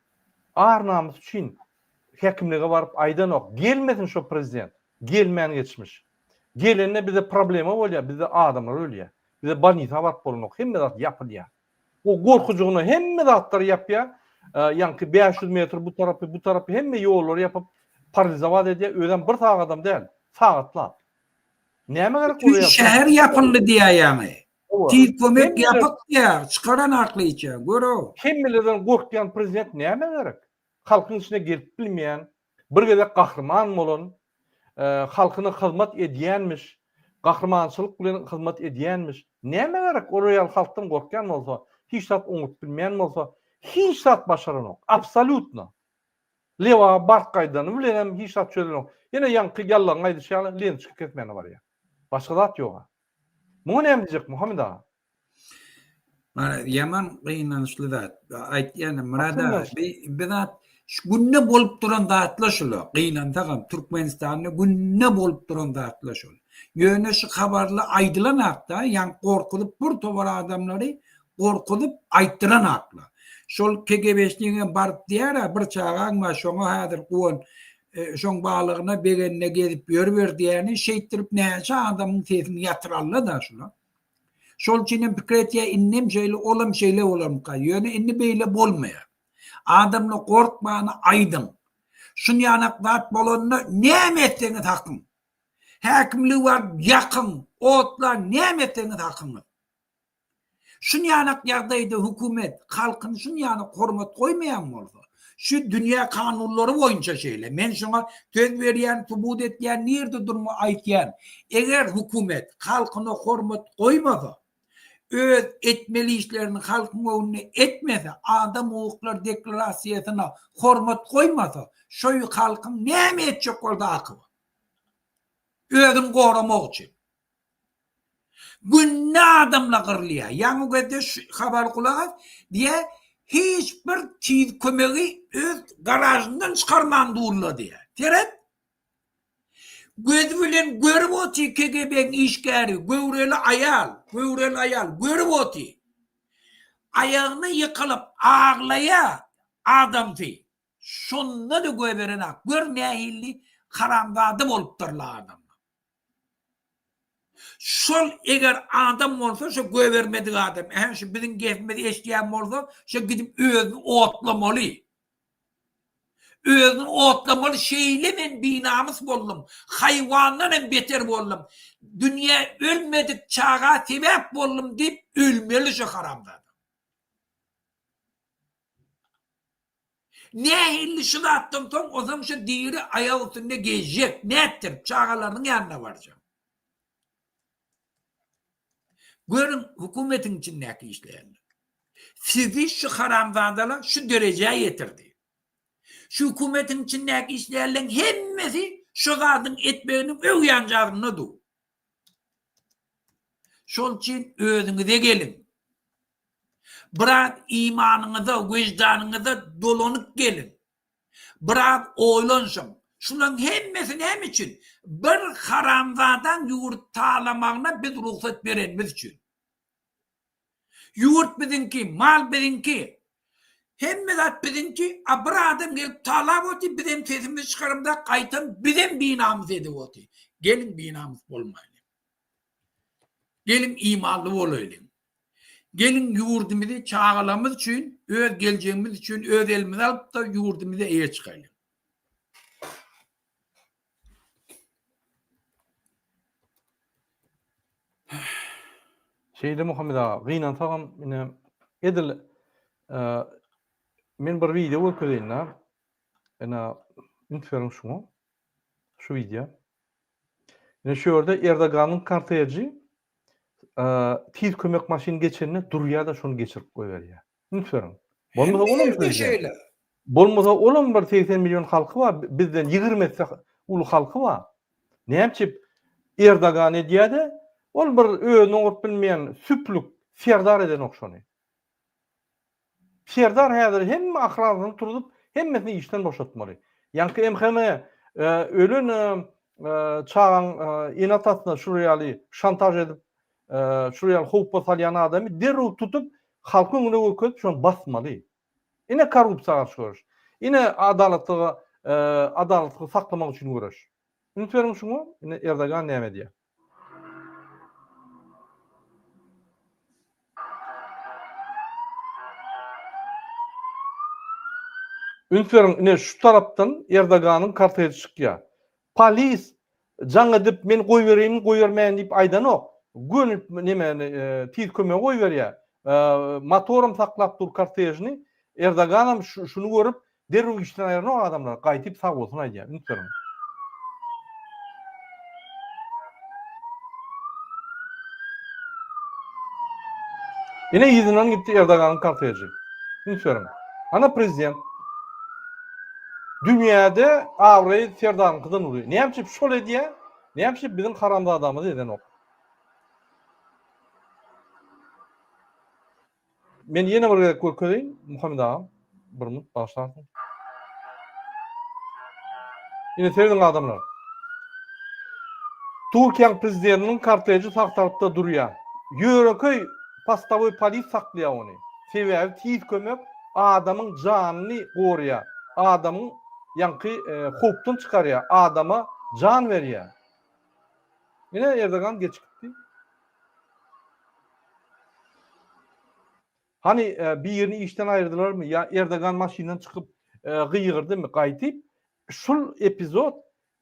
ar-namys üçin häkimlige baryp aýdanok, gelmesin şo prezident, gelmän geçmiş. Gelende bize problema bolýar, bizde adamlar ölýär. Bize bolnisa baryp bolanok, hemme zat ýapylýar. O gorkujygyna hemme zatlary ýapýar. Ýaňky 500 metr bu tarapy, bu tarapy hemme ýollary ýapyp, paralizowat edýär. Özem bir sagadam däl, sagatlap. Näme gerek Bütin şäher ýapyldy diýýär ýaňy. Tiz kömek ýapyk diýýär, çykaran akly içe, gör-ow. Hemmelerden gorkýan prezident nämä gerek? Halkyň içine gelip bilmeýän, bir gezek gahryman bolan, halkyna hyzmat edýänmiş, gahrymançylyk bilen hyzmat edýänmiş. Nämä gerek olar ýaly halkdan gorkýan bolsa, hiç zat oňuryp bilmeýän bolsa, hiç zat başaranok, absolýutno. Lebaba baryp gaýdany bilenem hiç zat çözelenok. Ýene ýaňky ýallagyň aýdyşy ýaly lentoçka kesmäne barýar. Başga zat ýog-a. Muňa näme diýjek Muhammet aga? Mana ýaman gynançly zat. Aýtýan Myrat aga, bi zat şu günde bolup duran zatlar şular. Gynansagam Türkmenistanda günde bolup duran zatlar şol. Ýöne şu habarly aýdylan hakda, ýaňky gorkuzyp bir towar adamlary gorkuzyp aýtdyran haklar. Şol KGB-şnigem baryp diýär-ä, bir çagaň bar, şoňa häzir guwan, şoň balygyna begenine gezip ýörüber diýýäni, şeýtdirip näçe adamyň sesini ýatyralla-da şular. Şol üçinem pikir etýär, indem şeýle, olam şeýle bolarmyka? Ýöne indi beýle bolmaýar. Adamlar gorkmany aýdyň. Şunýanak zat bolanda näme etseňiz hakyň. Häkimlige baryp ýakyň, otlaň, näme etseňiz hakyňyz. Şunýanak ýagdaýda hökümet halkyny şunýanak hormat goýmaýan bolsa, şu dünýä kanunlary boýunça şeýle, men şuňa söz berýän, subut etýän, nirde durma aýtýan, eger hökümet halkyna hormat goýmasa, öz etmeli işlerini halkyň öňünde etmese, adam hukuklary deklarasiýasyna hormat goýmasa, şo halkyň näme etjek bolsa haky bar. Özüni goramak üçin. Günde adamlar gyrylýar. Ýaňy gezde şu habary gulak as, diýýär, hiç bir tiz kömegi öz garažyndan çykarman durlar diýýär. Seret. Gözi bilen görüp otyr KGB-niň işgäri, göwreli aýal, göwreli aýal görüp otyr. Aýagyna ýykylyp aglaýar adamsy. Şonda-da goýberenak. Gör nähili haramzada bolupdyrlar adamlar. Şol eger adam bolsa şo göbermedik adam, ähä şu biziň gepimizi eşidýän bolsa, şo gidip özüni otlamaly. Özüni otlamaly, şeýle men binamys boldum, haýwandan hem beter boldum, dünýä ölmedik çaga sebäp boldum diýip ölmeli şo haramzada. Nähili şu zatdan soň ozam şu diri aýak üstünde gezjek, nätdirip çagalarynyň ýanyna barjak. Görüň hökümetiň içindäki işleýänler. Sizi şu haramzadalar şu derejä ýetirdi. Şu hökümetiň içindäki işleýänleň hemmesi şu zadyň etmeginiň öň ýanjagynda dur. Şol üçin özüňize geliň. Biraz imanyňyza, wyždanyňyza dolanyp geliň. Biraz oýlanşyň. Şularyň hemmesi näme üçin? Bir haramzadaň ýurt talamagyna biz rugsat berenimiz üçin. Ýurt biziňki, mal biziňki. Hemme zat biziňki, a bir adam gelip talap otyr, bizem sesimizi çykaramzok, gaýtam bizem binamys edip otyr. Geliň binamys bolmaýlyň. Geliň imanly bolaýlyň. Geliň ýurdumyzy çagalarymyz üçin, öz geljegimiz üçin öz elimize alyp-da ýurdumyza eýe çykaýlyň. Şeýle Muhammet aga, gynansagam ine edil men bir wideo görkezeýin-dä. Ine üns beriň şuňa. Şu wideo. Ine şu ýerde Erdoganyň korteji tiz kömek maşyny geçende durýar-da şony geçirip goýberýär. Üns beriň. Bolmasa olam prezident. Bolmasa olam bir 80 million halky bar, bizden 20 esse uly halky bar. Näme üçin Erdogan edýär-de, ol bir özüni oňaryp bilmeýän süplük serdar edenok şony. Serdar häzir hemme ahranasyny turzup, hemmesini işden boşatmaly. Ýaňky MHM ölen çagaň ene-atasyna şular ýaly şantaž edip, şular ýaly howpa salýan adamy derrew tutup, halkyň öňüne görkezip şony basmaly. Ine korrupsiýa garşy göreş. Ine adalatlyga adalatlygy saklamak üçin göreş. Üns beriň şuňa, ine Erdogan näme edýär. Üns beriň, ine şu tarapdan Erdoganyň korteži çykýar. Polis jaň edip men goýbereýinmi goýbermäýin diýip aýdanok. Göni nemeni tiz kömegi goýberýär. Motoram saklap dur kortežini. Erdoganam şuny görüp derrew işden aýyranok adamlary. Gaýtyp sag bolsun aýdýar. Üns beriň. Ine yzyndan gitdi Erdoganyň korteži. Üns beriň. Ana prezident. Dünýäde abraýy Serdaryňkydan uly. Näme üçin şol edýär? Näme üçin biziň haramzadamyz edenok? Men ýene bir gezek görkezeýin, Muhammet agam. Bir minut bagyşlarsyň. Ine serediň adamlar. Türkiýäň prezidentiniň korteži sag tarapda durýar. Ýörekeý postowoý polis saklaýar ony. Sebäbi tiz kömek adamyň janyny goraýar. Adamyň ýaňky howpdan çykarýar. Adama jan berýär. Ine Erdogan geçip gitdi. Hany birini işden aýyrdylarmy ýa Erdogan maşyndan çykyp gygyrdymy gaýtyp şul epizod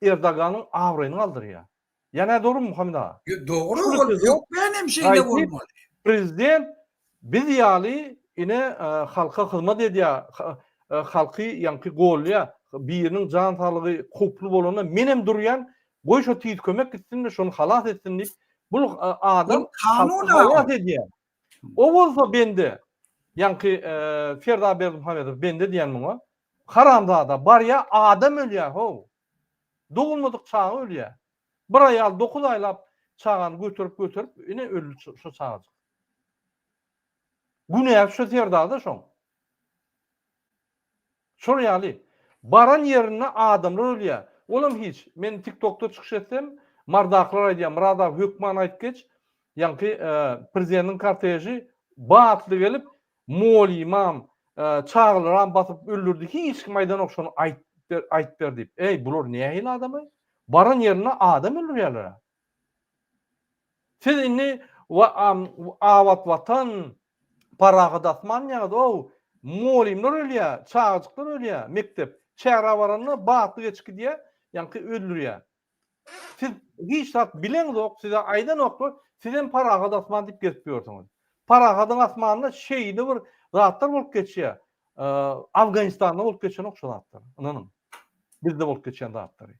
Erdoganyň abraýyny galdyrýar. Ýa nädogrymy Muhammet aga? Dogry ol hökmän hem şeýle bolmaly. Prezident biz ýaly ine halka hyzmat edýär, halky ýaňky golýar. Biriniň jan saglygy howply bolanda menem durýan, goý şo tiz kömek gitsin-de şony halas etsin diýip, bul adam halky halas edýär. O bolsa bende, ýaňky Serdar Berdimuhamedow bende diýen muňa, haramzada barýa adam ölýä how. Dogulmadyk çaga ölýä. Bir aýal 9 aýlap çagany göterip göterip ine öldi şo çagajyk. Günäsi şo Serdarda şoň. Şol ýaly. Baran ýerinde adamlar ölýär. Olam hiç. Men TikTokda çykyş etsem, Mardakylar aýdýar, Myrat aga hökman aýyp geç, ýaňky prezidentiň korteži batly gelip, molymam, çagalaram basyp öldürdi, hiç kim aýdanok şony aýt ber, aýt ber diýip. Eý, bular nähili adam-aý? Baran ýerinde adam öldürýärler-ä. Siz indi abat watan, parahat asman diýýäňiz, ow, mugallymlar ölýär, çagajyklar ölýär, mekdep. Çärä baranda batly geçip gidýär, ýaňky öldürýär. Siz hiç zat bileňzok, size aýdanoklar, sizem parahat asman diýip gezip ýörsüňiz. Parahadyň asmanynda şeýle bir zatlar bolup geçýär. Afganistanda bolup geçenok şu zatlar, ynanyň. Bizde bolup geçýän zatlary.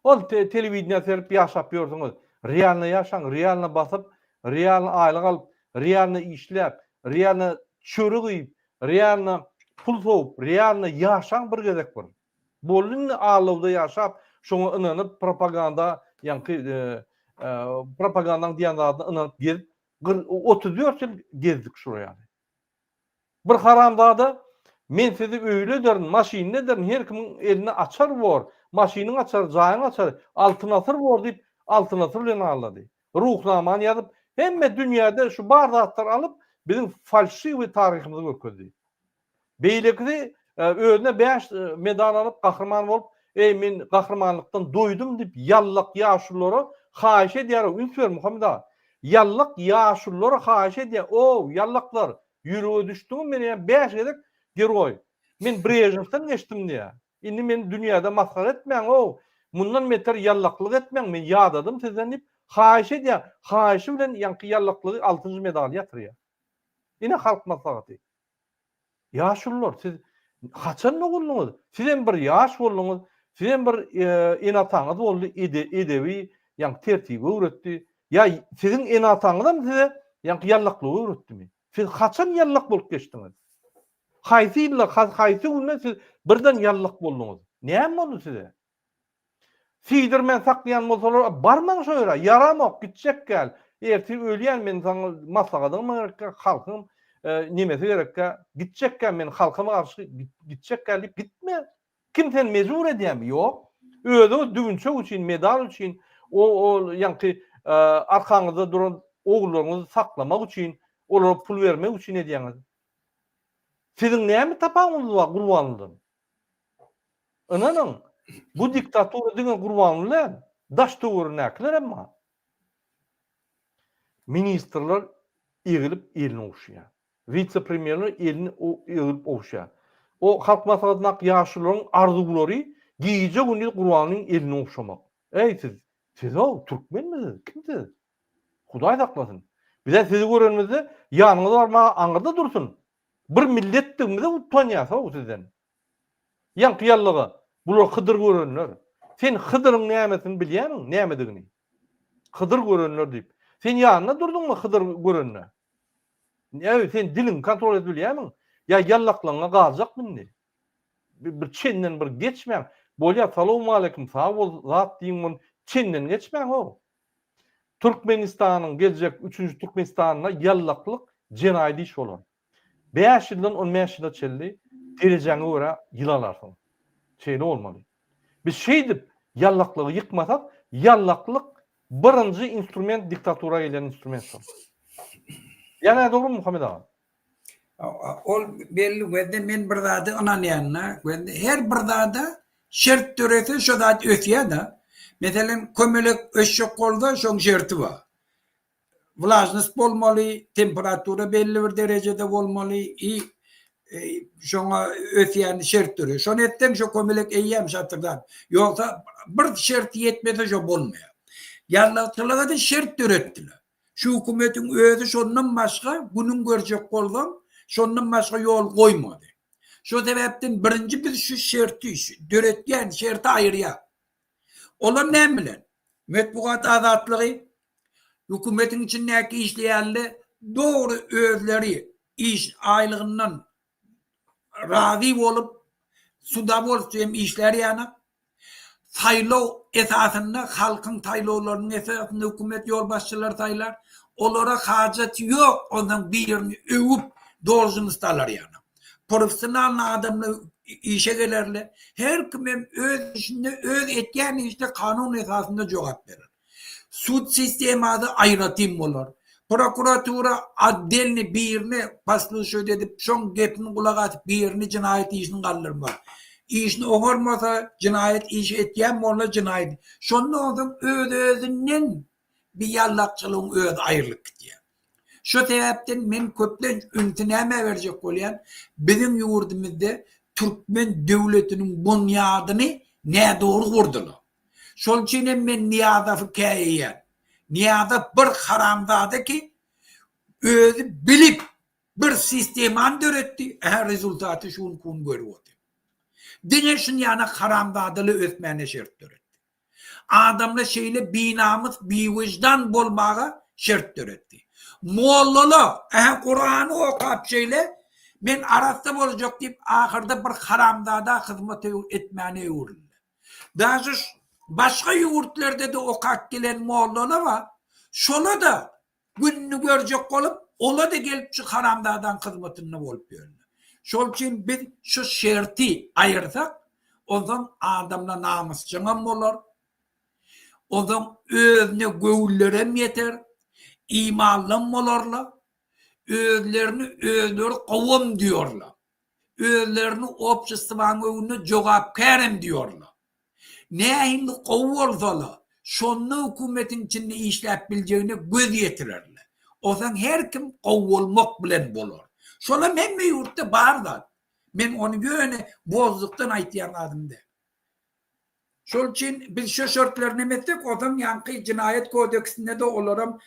Ol telewideniýä serip ýaşap ýörsüňiz. Realno ýaşaň, realno basyp, realno aýlyk alyp, realno işläp, realno çörek iýip, realno pul sowup, realno ýaşaň bir gezek bir. Boldy indi allawda ýaşap, şoňa ynanyp propaganda ýaňky propagandaň diýen zadyna ynanyp gezip 34 ýyl gezdik şular ýaly. Bir haramzada men sizi öýli ederin, maşynly ederin, her kimiň elinde açar bor, maşynyň açary, jaýyň açary, altyn asyr bor diýip, altyn asyr bilen aldady. Ruhnamany ýazyp, hemme dünýäde şu bar zatlary alyp, biziň falşiwiý taryhymyzy görkezdi. Beýlekisi özüne bäş medal alyp, gahryman bolup, eý men gahrymanlykdan doýdum diýip, ýallak ýaşululara haýyş edýär, üns ber Muhammet aga. Ýallak ýaşululara haýyş edýär, ow, ýallaklar, ýürege düşdüňiz, men eýýäm bäş gezek geroý. Men Brežnewden geçdim diýýär. Indi meni dünýäde masgara etmäň, ow, mundan beter ýallaklyk etmäň, men ýadadym sizden diýip, Haýyş edýär. Haýyşy bilen ýaňky ýallaklygy altynjy medaly ýatyrýar. Ine Halk Maslahaty. Ýaşulular, siz haçan doguldyňyz? Sizem bir ýaş bolduňyz, sizem bir ene-ataňyz boldy, edebi, ýaňky tertibi öwretdi. Ýa siziň ene-ataňyzam size ýaňky ýallaklygy öwretdimi? Siz haçan ýallak bolup geçdiňiz? Haýsy ýylda, haýsy günde siz birden ýallak bolduňyz? Näme boldy size? Siýdirmän saklaýan bolsalar, barmaň şo ýere, ýaramok, gitjek gäl, ertir ölýän men saňa maslahatyňam gerekkä, halkyňam nemesi gerekkä, gitjek gäl, men halkyma garşy gitjek gäl diýip gitme. Kim seni mejbur edýärmi? Ýok. Özüňiz düwünçek üçin, medal üçin, o ol ýaňky arkaňyzda duran ogullaryňyzy saklamak üçin, olara pul bermek üçin edýäňiz. Siziň näme tapawudyňyz bar Gurbanlydan? Ynanyň, bu diktatura diňe Gurbanguly däl, daş-töweregindäkiler hem bar. Ministrler egilip elini ogşaýar. Wise-premýerler elini egilip ogşaýar. O Halk Maslahatyndaky ýaşulularyň arzuwlary gije-gündiz Gurbangulyň elini ogşamak. Eý siz, siz-ow, türkmenmi siz, kim siz? Hudaý saklasyn. Biz-ä sizi görenimizde ýanyňyza barmaga aňyrda dursun, Bir milletdigimize utanýas-ow sizden. Ýaňky ýallyga, bular Hydyr görenler. Sen Hydyryň nämesini bilýämiň, nämedigini? Hydyr görenler diýip. Sen ýanynda durduňmy Hydyr görende? Näme, sen diliňi kontrol edip bilýämiň? Ýa ýallaklaňňa galjakmy indi? Bir çenden bir geçmäň. Bolýa, salowmaleýkim, sag bol, zat diýiň, muny çenden geçmäň-ow. Türkmenistanyň geljek üçünji Türkmenistanynda ýallaklyk jenaýat iş bolar. Bäş ýyldan on bäş ýyla çenli derejäňe görä ýyl alarsyň. Şeýle bolmaly. Biz şeýdip ýallaklygy ýykmasak, ýallaklyk birinji instrument diktatura gelýän instrument şol. Ýa nädogrymy Muhammet aga? Ol belli wezde men bir zada ynanýan-da, wezde her bir zada şert dörese şo zat ösýär-de. Meselem, kömelek ösjek bolsa şoň şerti bar. Wlažnost bolmaly, temperatura belli bir derejede bolmaly i şoňa ösýän şert döreýär. Şony etseň şo kömelek eýýäm şatyrdap. Ýogsa bir şerti ýetmese şo bolmaýar. Ýallakçylyga-da şert döretdiler. Şu hökümetiň özi şondan başga günüň görjek bolsaň, şondan başga ýol goýmady. Şo sebäpden birinji biz şu şerti, şu döretýän şerti aýyrýas. Olar näme bilen? Metbugat azatlygy, hökümetiň içindäki işleýänler dogry özleri iş aýlygyndan razy bolup, s udowolstwiýem işlär ýanak. Saýlaw esasynda, halkyň saýlawlarynyň esasynda hökümet ýolbaşçylary saýlar. Olara hajat ýok onsoň birini öwüp dolžnost alar ýanak. Professionalnyý adamlar işe gelerler. Her kim hem öz işinde, öz etýän işine kanun esasynda jogap berer. Sud sistemasy aýratyn bolar. Prokuratura otdelny birini poslušat edip, şoň gepini gulak asyp birini jenaýat işini galdyrmaz. Işini oňarmasa, jenaýat işi etýän bolsa jenaýat. Şonda onsoň öz-özünden bir ýallakçylygyň özi aýrylyp gidýär. Şo sebäpden men köplenç ünsi nämä berjek bolýan, biziň ýurdumyzda türkmen döwletiniň bunýadyny nädogry gurdular. Şol üçin hem men Nyýazowy käýeýän. Nyýazow bir haramzada ki, özi bilip bir sistemany döretdi, ähä rezultaty şu günki gün görüp otyr. Diňe şunýanak haramzadaly ösmäne şert döretdi. Adamlar şeýle binamys, biwyždan bolmaga şert döretdi. Mollala, ähä Kurany okap şeýle men arassa boljak diýip ahyrda bir haramzada hyzmat etmäne öwrüldi. Daže başga ýurtlarda-da okap gelen mollalar bar. Şola-da gününi görjek bolup, ola-da gelip şu haramzadaň hyzmatynda bolup ýörler. Şol üçin biz şu şerti aýyrsak, onsoň adamlar namysjaňam bolar. Onsoň özüne göwünlerem ýeter, imanlam bolarlar. Özlerini özleri gowam duýarlar. Özlerini obşestwanyň öňünde jogapkärem diýorlar. Nähili gowy bolsalar, şonda hökümetiň içinde işläp biljegine göz ýetirerler. Onsoň her kim gowy bolmak bilen bolar. Şolam hemme ýurtda bar zat. Men ony ýöne bozdukdan aýtýan zadym däl. Şol üçin biz şu şertleri neme etsek, ozam ýaňky jenaýat kodeksinde-de olaram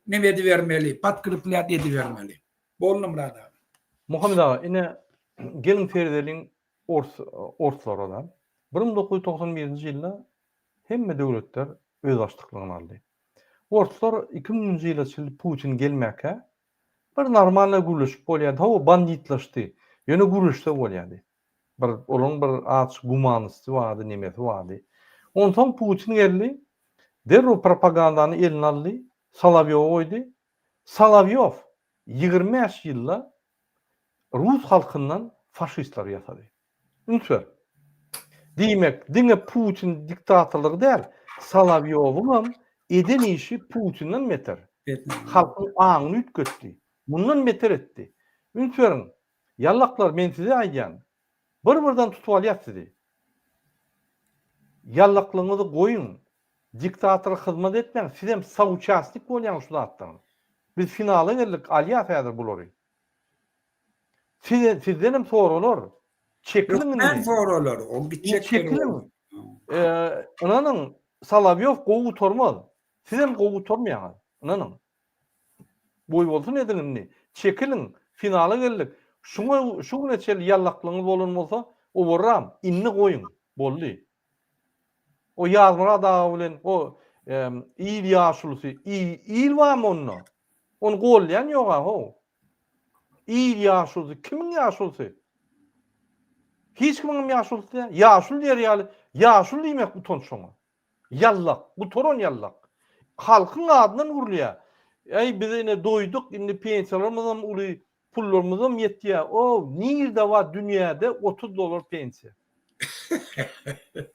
neme edibermeli, podkreplýat edibermeli. Boldy Myrat aga. Muhammet aga, ine, geliň seredeliň ors orslara-da. 1991-nji ýylda hemme döwletler özbaşdaklygyny aldy. Orslar 2000-nji ýyla çenli Putin gelmäkä bir normalno gürleşip bolýardy. Hawa, banditlaşdy. Ýöne gürleşse bolýardy. Bir olaň bir azjyk gumanisty bardy, nemesi bardy. Onsoň Putin geldi, derrew propagandany eline aldy, Solowýowy goýdy. Solowýow 25 ýylda rus halkyndan faşistleri ýasady. Üns ber. Diýmek, diňe Putin diktatorlygy däl, Solowýowyňam eden işi Putinden beter. Halkyň aňyny üýtgetdi. Mundan beter etdi. Üns beriň, Ýallaklar men size aýdýan. Bir birden tutup alýas sizi. Ýallaklygyňyzy goýuň. Diktatora hyzmat etmäň sizem sauçasnik bolýaňyz şu zatdan. Biz finala geldik alýas häzir bulary. Size sizdenem soralar. Çekiliň indi. Hökmän soralar. Ol gitjek Çekiliň. Ynanyň Solowýow gowy gutarmaz. Sizem gowy gutarmaýaňyz. Ynanyň. Goý bolsun ediň indi. Çekiliň, finala geldik. Şuňa şu güne çenli ýallaklygyňyz bolan bolsa, owarram, indi goýuň. Boldy. O Ýazmyrat aga bilen o il ýaşulusy, il barmy onda? Ony gollaýan ýog-a how. Il ýaşulusy, kimiň ýaşulusy? Hiç kimiňem ýaşulusy däl. Ýaşuly diýer ýaly, ýaşuly diýmek utanç şoňa. Ýallak, gutaran ýallak. Halkyň adyndan gürleýär. Äý biz ine doýduk, indi pensiýalarymyzam uly, pullarymyzam ýetýär. O, nirde bar dünýäde 30 dollar pensiýa?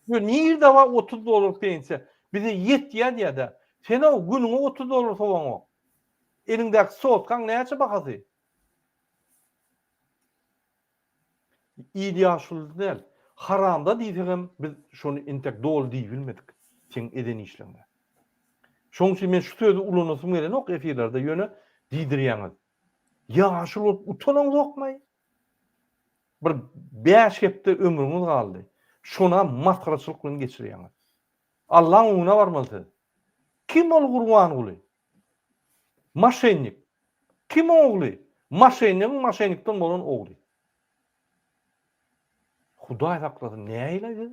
Ýo, nirde bar 30 dollar pensiýa? Bize ýetýär diýýär-dä. Sen-ow günüňe 30 dollar sowaňok. Eliňdäki sotkaň näçe bahasy? Il ýaşuly däl. Haramda diýsegem biz şony entek doly diýibilmedik seň eden işleňe. Şoň üçin men şu sözi ulanasym gelenok efirlerde ýöne diýdirýäňiz. Ýaşuly bolup utanaňzokmaý? Bir bäş hepde ömrüňiz galdy. Şonam masgaraçylyk bilen geçirýäňiz. Allaň öňüne barmaly siz. Kim ol Gurbanguly? Maşennik. Kim ogly? Maşennigiň maşennikden bolan ogly. Hudaý saklasyn nähili siz?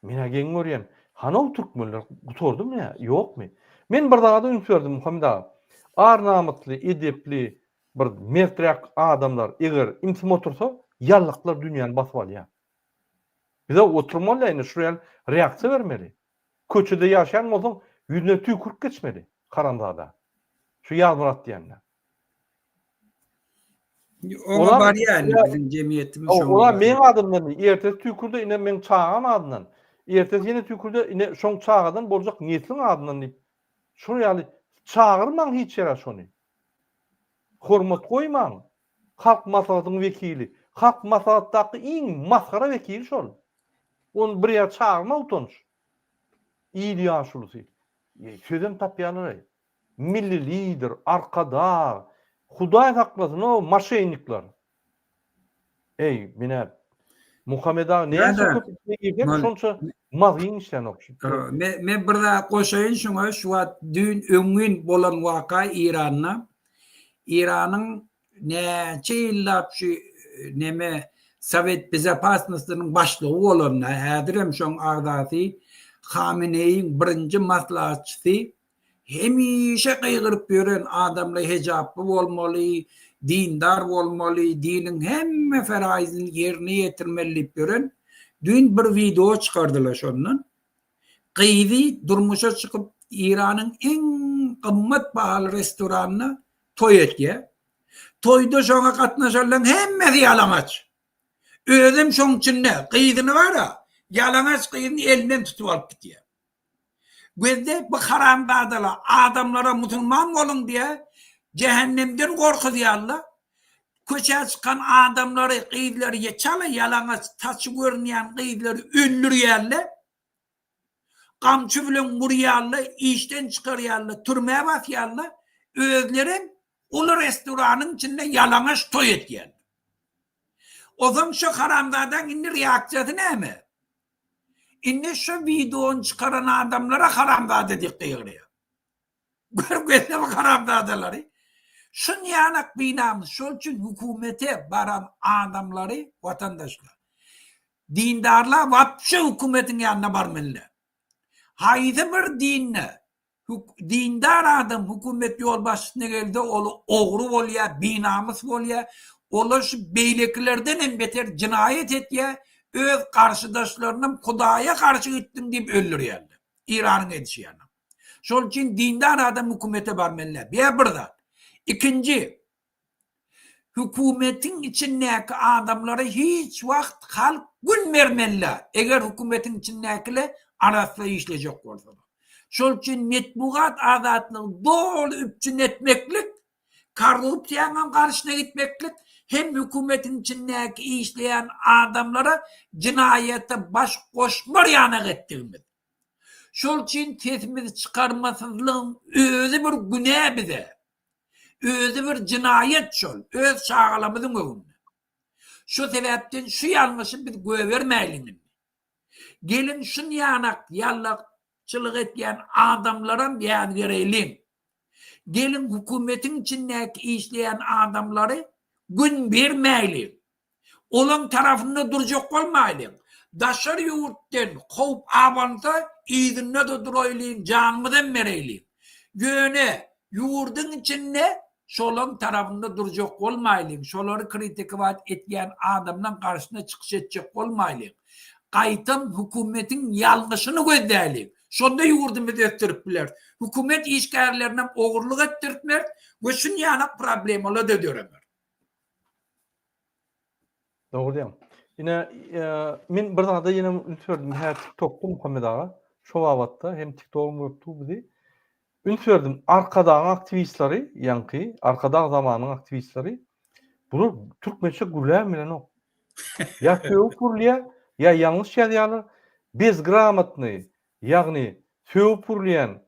Men-ä geň görýän. Hanow türkmenler gutardymy nä? Ýokmy? Men bir zada üns berdim Muhammet aga. Ar-namysly, edepli, bir merträk adamlar eger ümsüm otursa, ýallaklar dünýäni basyp alýar. Bize oturmaly indi şu ýaly reaksiýa bermeli. Köçede ýaşaýan bolsaň ýüzüne tüýkürip geçmeli haramzada. Şu Ýazmyrat diýende. Oňa barýar indi biziň jemgyýetimiz şoňa. Ola meň adymdan ertesi tüýkürde ine meň çagam adyndan. Ertesi ýene tüýkürde ine şoň çagadan boljak nesliň adyndan diýip. Şol ýaly çagyrmaň hiç ýere şony. Hormat goýmaň. Halk maslahatyň wekili. Halk maslahatdaky iň masgara wekili şol. Ony bir ýere çagyrma utanç. Il ýaşulusy. Sözem tapýarlar-aý. Milli lider, arkadag, hudaý saklasyn-ow maşennikler. Eý, menä Muhammet aga näçe köp içine girsem şonça mazgyň işlänok. Men men bir zat goşaýyn şuňa, şu wagt düýn öňňin bolan waka Iranda. Iranyň näçe ýyllap şu neme Sowet bezopasnostynyň başlygy bolanda, häzirem şoň agzasy Hameneýiň birinji maslahatçysy Hemişe gygyryp ýören adamla hejaply bolmaly, dindar bolmaly, diniň hemme feraýzyny ýerine ýetirmeli diýip ýören. Düýn bir wideo çykardylar şondan. Gyzy durmuşa çykyp Iranyň iň gymmat bahaly restoranynda toý etýär. Toýda şoňa gatnaşanlaryň hemmesi ýalaňaç. Özem şoň içinde gyzyny bar-a, ýalaňaç gyzyny elinden tutup alyp gidýär. Gözde bu haramzadalar adamlara musulman boluň diýä jähennemden gorkuzýarlar. Köçä çykan adamlary, gyzlary çala ýalaňaç saçy görünýän gyzlary öldürýärler. Gamçy bilen urýarlar, işden çykarýarlar, türmä basýarlar. Özlerem uly restoranyň içinde ýalaňaç toý etýärler. Ozan şu haramzadaň indi reaksiýasy näme? Indi şu wideony çykaran adamlara haramzada diýip gygyrýar. Görkezsem haramzadalary. Şunýanak binamys. Şol üçin hökümete baran adamlary watandaşlar. Dindarlar wapşe hökümetiň ýanyna barmalylar. Haýsy bir dinde dindar adam hökümet ýolbaşçysyna gelse ol ogry bolýar, binamys bolýar. Olar şu beýlekilerden hem beter jenaýat etýär, öz garşydaşlarynam Hudaýa garşy gitdiň diýip öldürýärler. Iranyň edişi ýaly. Şol üçin dindar adam hökümete barmaly däl. Bu bir zat. Ikinji, hökümetiň içindäki adamlara hiç wagt halk gün bermeli däl. Eger hökümetiň içindäkiler arassa işlejek bolsalar. Şol üçin metbugat azatlygy doly üpjün etmeklik, korrupsiýanyň garşyna gitmeklik hem hökümetiň içindäki işleýän adamlara jenaýata baş goşmar ýanak etdigimiz. Şol üçin sesimizi çykarmasyzlygyň özi bir günä bize. Özi bir jenaýat şol, öz çagalarymyzyň öňünde. Şu sebäpden şu ýalňyşy biz goýbermäýliň indi. Geliň şunýanak ýallakçylyk etýän adamlaram ýazgereýliň. Geliň hökümetiň içindäki işleýän adamlary gün bermäýliň. Olaň tarapynda durjak bolmaýlyň. Daşary ýurtdan howp abansa, yzynda-da duraýlyň, janymyzam bereýliň. Ýöne ýurduň içinde şolaň tarapynda durjak bolmaýlyň, şolary kritikowat etýän adamlaň garşysyna çykyş etjek bolmaýlyň. Gaýtam hökümetiň ýalňyşyny gözläýliň. Şonda ýurdumyzy ösdürip bileris. Hökümet işgärlerinem ogurlyk etdirtmeris we şunýanak problemalar-da döremer. Dogry diýýäň. Ine, men bir zada ýene üns berdim. Hä, TikTokda Muhammet aga, şo babatda hem TikTogam görüp dur bizi. Üns berdim, Arkadagyň aktiwistleri, ýaňky Arkadag zamanynyň aktiwistleri bular türkmençe gürläbem bilenok. Ýa sögüp gürlýär, ýa ýalňyş ýazýarlar. Bezgramotnyý, ýagny sögüp gürleýän,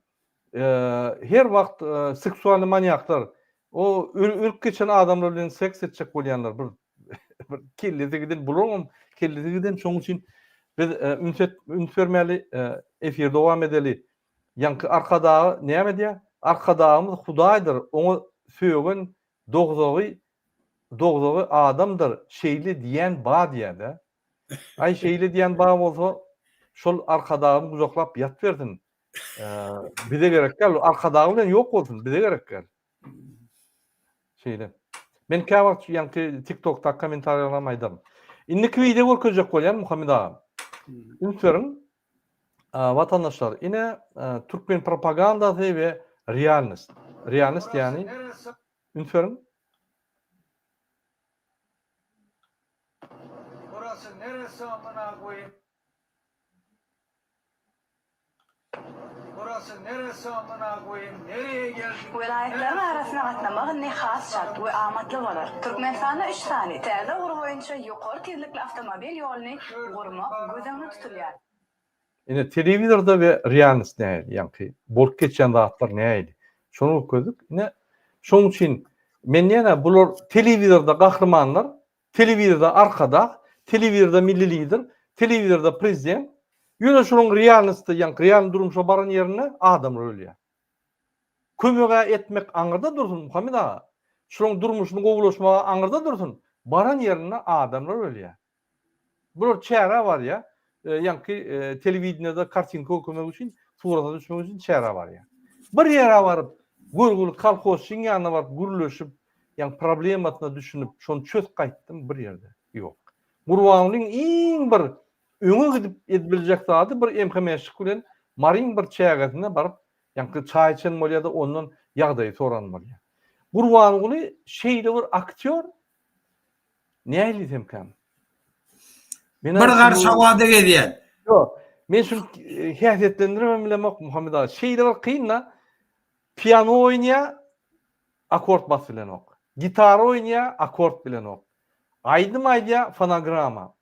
her wagt seksualnyý manýaklar, o ölüp geçen adamlar bilen seks etjek bolýanlar bir bir kellesi giden bularyňam kellesi giden şonuň üçin biz üns et üns bermeli efir dowam edeli. Ýaňky Arkadagy näme diýýär? Arkadagymyz Hudaýdyr, oňa sögen dogzagy dogzagy adamdyr şeýle diýen ba diýýär-de. Aý şeýle diýen ba bolsa şol Arkadagyny gujaklap ýatbersin. Bize gerek däl. Arkadagy bilen ýok bolsun, bize gerek däl. Şeýle. Men käwagt ýaňky TikTokda kommentariýalarymy aýdaryn. Indiki wideo görkezjek bolýan Muhammet aga. Üns beriň. Watandaşlar, ine türkmen propagandasy we realnost. Realnost ýagny üns beriň. Burası neresi amına koyayım? Burası neresi amına koyayım? Nereye geldik? Welaýatlaryň arasynda gatnamak indi has çalt we amatly bolar. Türkmenistanda üç sany täze ugur boýunça ýokary tizlikli awtomobil ýoluny gurmak göz öňünde tutulýar. Ine telewizorda we realnost nähili ýaňky bolup geçýän zatlar nähili şony görkezdik. Ine şoň üçin men ýene bular telewizorda gahrymanlar Telewizorda Arkadag, telewizorda Milli Lider, telewizorda prezident. Ýöne şolaryň realnostda, ýaňky realny durmuşa baran ýerinde adamlar ölýär. Kömeg-ä etmek aňyrda dursun, Muhammet aga. Şolaryň durmuşyny gowulaşmagy aňyrda dursun, baran ýerinde adamlar ölýär. Bular çärä barýar, ýaňky telewideniýede kartinka görkezmek üçin, surata düşmek üçin çärä barýar. Bir ýere baryp, görgüli kolhozçyň ýanyna baryp gürleşip, ýaňky problemasyna düşünip, şony çözüp gaýtdym bir ýerde. Ýok. Gurbangulyň iň bir öňe gidip edibiljek zady bir MHM-şik bilen Maryň bir çägesine baryp, ýaňky çaý içen bolýar-da, ondan ýagdaýy soran bolýar. Gurbanguly şeýle bir aktýor, Nähili diýsemkäm? Men bir garş howada gezýän. Ýok. Men şuny häsiýetlendiremem bilemok Muhammet aga. Şeýle bir kyn-da. Piano oýnaýar, akord basyp bilenok. Gitara oýnaýar, akord bilenok. Aýdym aýdýar, fonogramma.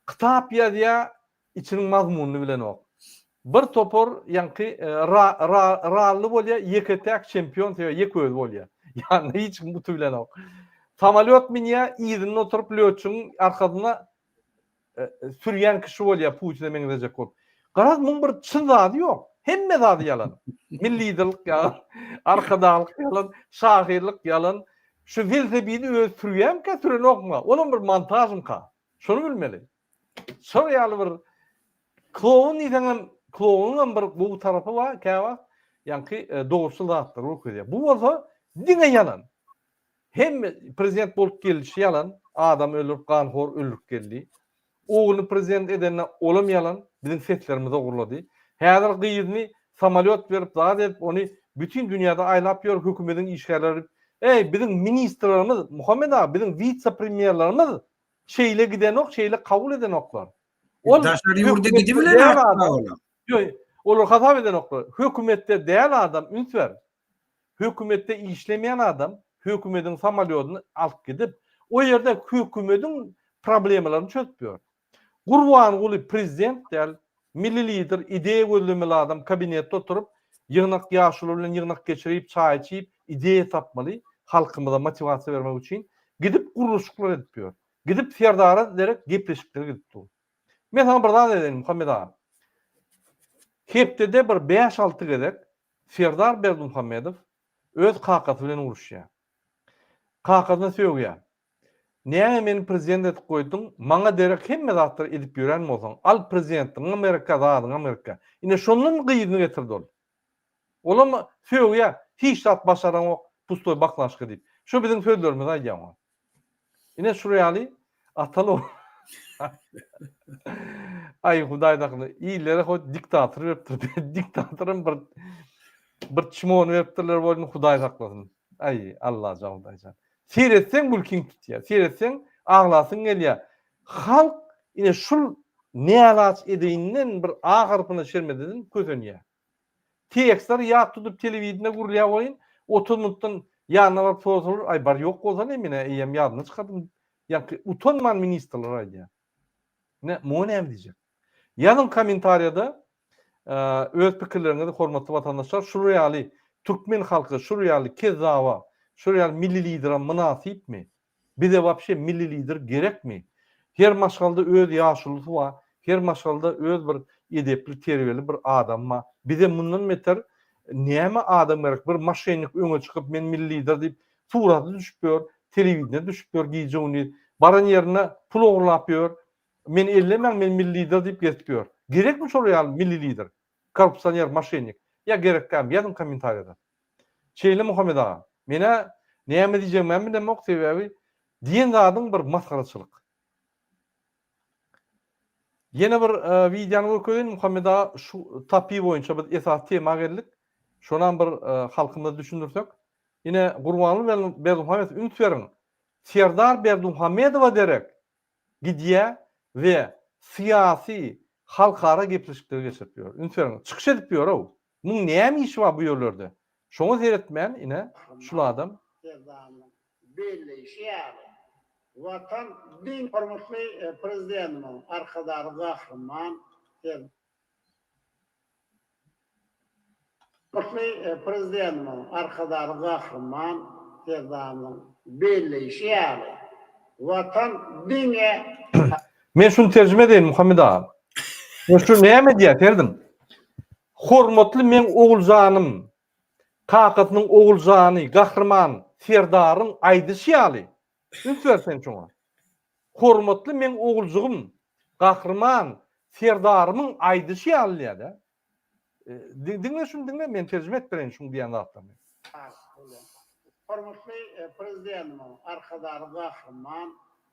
Kitap ýazýar, Içiniň mazmunyny bilenok. Bir topar ýaňky ra ra rally bolýa ýeke täk çempion sebäbi ýeke özi bolýa. Ýanynda hiç kim utubilenok. Samolýot münýä yzynda oturyp lýotçygyň arkasynda. sürýän kişi bolýar Putine meňzejek bolup. Garaz muň bir çyn zady ýok. Hemme zady ýalan. Milli liderlik ýalan, arkadaglyk ýalan, şahyrlyk ýalan. Şu welosipedi özi sürýärmikä, sürenokmyka? Olam bir montažmyka? Şony bilmeli. Şol ýaly bir kloun diýseňem, klounyňam bir gowy tarapy bar käwagt, ýaňky dogruçyl zatlary görkezýär. Bu bolsa diňe ýalan. Hemme prezident bolup gelişi ýalan, adam öldürip, ganhor öldürip geldi. Ogluny prezident edende olam ýalan, biziň seslerimizi ogurlady. Häzir gyzyny samolýot berip, zat edip, ony bütin dünýäde aýlap ýör hökümediň işgärleri. Eý, biziň ministrlerimiz, Muhammet aga, biziň witse-premýerlerimiz şeýle gidenok, şeýle kabul edenoklar. Ol daşary ýurda gidibilen olar. Ýok, olar hasap edenoklar. Hökümetde däl adam, üns ber. Hökümetde işlemeýän adam hökümediň samolýodyny alyp gidip, o ýerde hökümediň problemalaryny çözüp ýör. Gurbanguly prezident däl, milli lider, ideýa gözlemeli adam kabinetde oturyp, ýygnak ýaşuly bilen ýygnak geçirip, çaý içip, ideýa tapmaly, halkymyza motiwasiýa bermek üçin, gidip gurluşyklar edip ýör. Gidip Serdara derek gepleşiklere gidip dur. Men saňa bir zat aýdaýyn Muhammet aga. Hepdede bir bäş-alty gezek Serdar Berdimuhamedow öz kakasy bilen uruşýar. Kakasyna sögýär. Näme meni prezident edip goýduň, maňa derek hemme zatlary edip ýören bolsaň, al prezidentligiňem gerekkä, zadyňam gerekkä. Ine şondan gyzyny getirdi ol. Olam sögýär, hiç zat başaraňok, pustoý baklaşka diýip. Şo biziň sözlerimizi aýdýar oňa. Ine şur ýaly ataly Aý hudaý sakla illere ho diktator beripdir. Diktatoram bir bir çimony beripdirler bolny hudaý saklasyn. Aý Allajan hudaýjan. Seretseň gülkiň tutýar. Seretseň aglasyň gelýär. Halk ine şul nälaç edeýinden bir A harpyna şermededen kösenýär. Tekstleri ýat tutup telewideniýede gurulýar welin, 30 minutdan ýanyna baryp sorasalar, aý bar ýok bolsa ne men-ä eýýäm ýadymdan çykardym ýaňky utanman ministrler aýdýar. Ine, muňa näme diýjek? Ýazyň kommentariýada öz pikirleriňizi hormatly watandaşlar, şular ýaly türkmen halky şular ýaly kezzaba, şular ýaly milli lidere mynasypmy? Bize wapşe milli lider gerekmi? Her maşgalada öz ýaşulusy bar, her maşgalada öz bir edepli, terbiýeli bir adamy bar. Bize mundan beter näme adam gerek? Bir moşennik öňe çykyp men milli lider diýip surata düşüp ýör, telewideniýä düşüp ýör gije-gündiz. Baran ýerinde pul ogurlap ýör. Meni ellemäň men milli lider diýip gezip ýör. Gerekmi şolar ýaly milli lider? Korrupsioner, moşennik. Ýa gerek dälmi? Ýazyň kommentariýada. Şeýle Muhammet aga. Menä näme diýjegimem bilemok sebäbi diýen zadyň bir masgaraçylyk. Ýene bir wideony görkezeýin Muhammet aga şu tapi boýunça biz esasy tema geldik. Şonam bir halkymyza düşündirsek. Ine Gurbanguly Berdimuhamedow üns beriň. Serdar Berdimuhamedowa derek gidýär we syýasy halkara gepleşikleri geçirip ýör. Üns beriň, çykyş edip ýör-ow. Muň näme işi bar bu ýerlerde? Şoňa seretmän ine şul adam. Serdarymyzyň belleýşi ýaly, Watan diňe hormatly Prezidentimiziň, Arkadagly Gahryman Serdarymyzyň, Hormatly Prezidentimiziň, Arkadagly Gahryman Serdarymyzyň belleýşi ýaly, Watan diňe. Men şuny terjime edeýin Muhammet aga. Men şu näme diýýär serediň. Hormatly meň oguljanym, kakasynyň oguljany Gahryman Serdaryň aýdyşy ýaly, üns ber sen şoňa. Hormatly meň oguljygym Gahryman Serdarymyň aýdyşy ýaly diýýär-de. Diňle şuny diňle men terjime edip bereýin şuň diýen zatlaryny. Hormatly Prezidentimiziň, Arkadagly Gahryman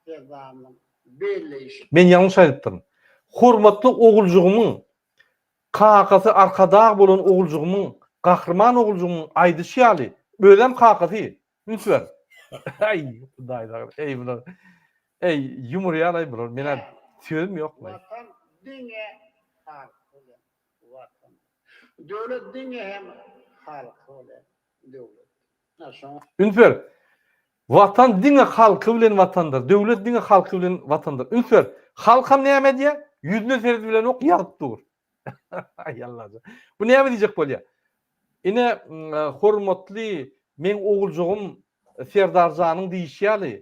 Serdarymyzyň belleýşi. Men ýalňyş aýdypdyryn. Hormatly oguljygymyň, kakasy Arkadag bolan oguljygymyň, Gahryman oguljygymyň aýdyşy ýaly, özem kakasy, üns ber. Aý, Hudaý saňa, eý bular, eý, ýumurýar-aý bular, men-ä sözüm ýok-laý. Watan diňe halky bilen Watan. Döwlet diňe hem halky bilen döwlet. Üns ber. Watan diňe halky bilen watandyr. Döwlet diňe halky bilen watandyr. Üns ber. Halkam näme edýär? Ýüzüne seredibilenok, ýazyp dur. Aý Allajan. Bu näme diýjek bolýar? Ine, hormatly meň oguljygym Serdarjanyň diýişi ýaly,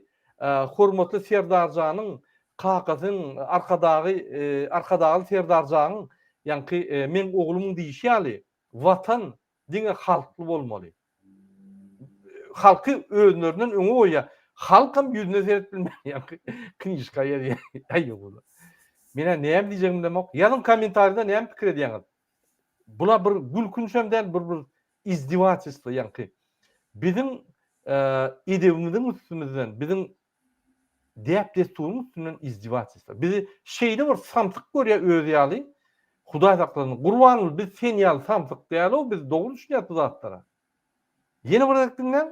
hormatly Serdarjanyň. kakasynyň Arkadagy Arkadagly Serdarjanyň ýaňky meň oglumyň diýişi ýaly Watan diňe halkly bolmaly. Halky özlerinden öňe goýýar. Halkam ýüzüne seredip bilmän ýaňky knižka ýazýar. Aý ogul. Menä näme diýjegimi bilemok. Ýazyň kommentariýada näme pikir edýäňiz? Bula bir gülkünçem däl, bir bir izdevatelstwo ýaňky. Biziň edebimiziň üstümizden, biziň däp-dessuryň üstünden izdevatelstwo. Bizi şeýle bir samsyk görýär özi ýaly. Hudaý saklasyn. Gurbanguly biz sen ýaly samsyk däl-ow, biz dogry düşünýäs bu zatlara. Ýene bir gezek diňläň.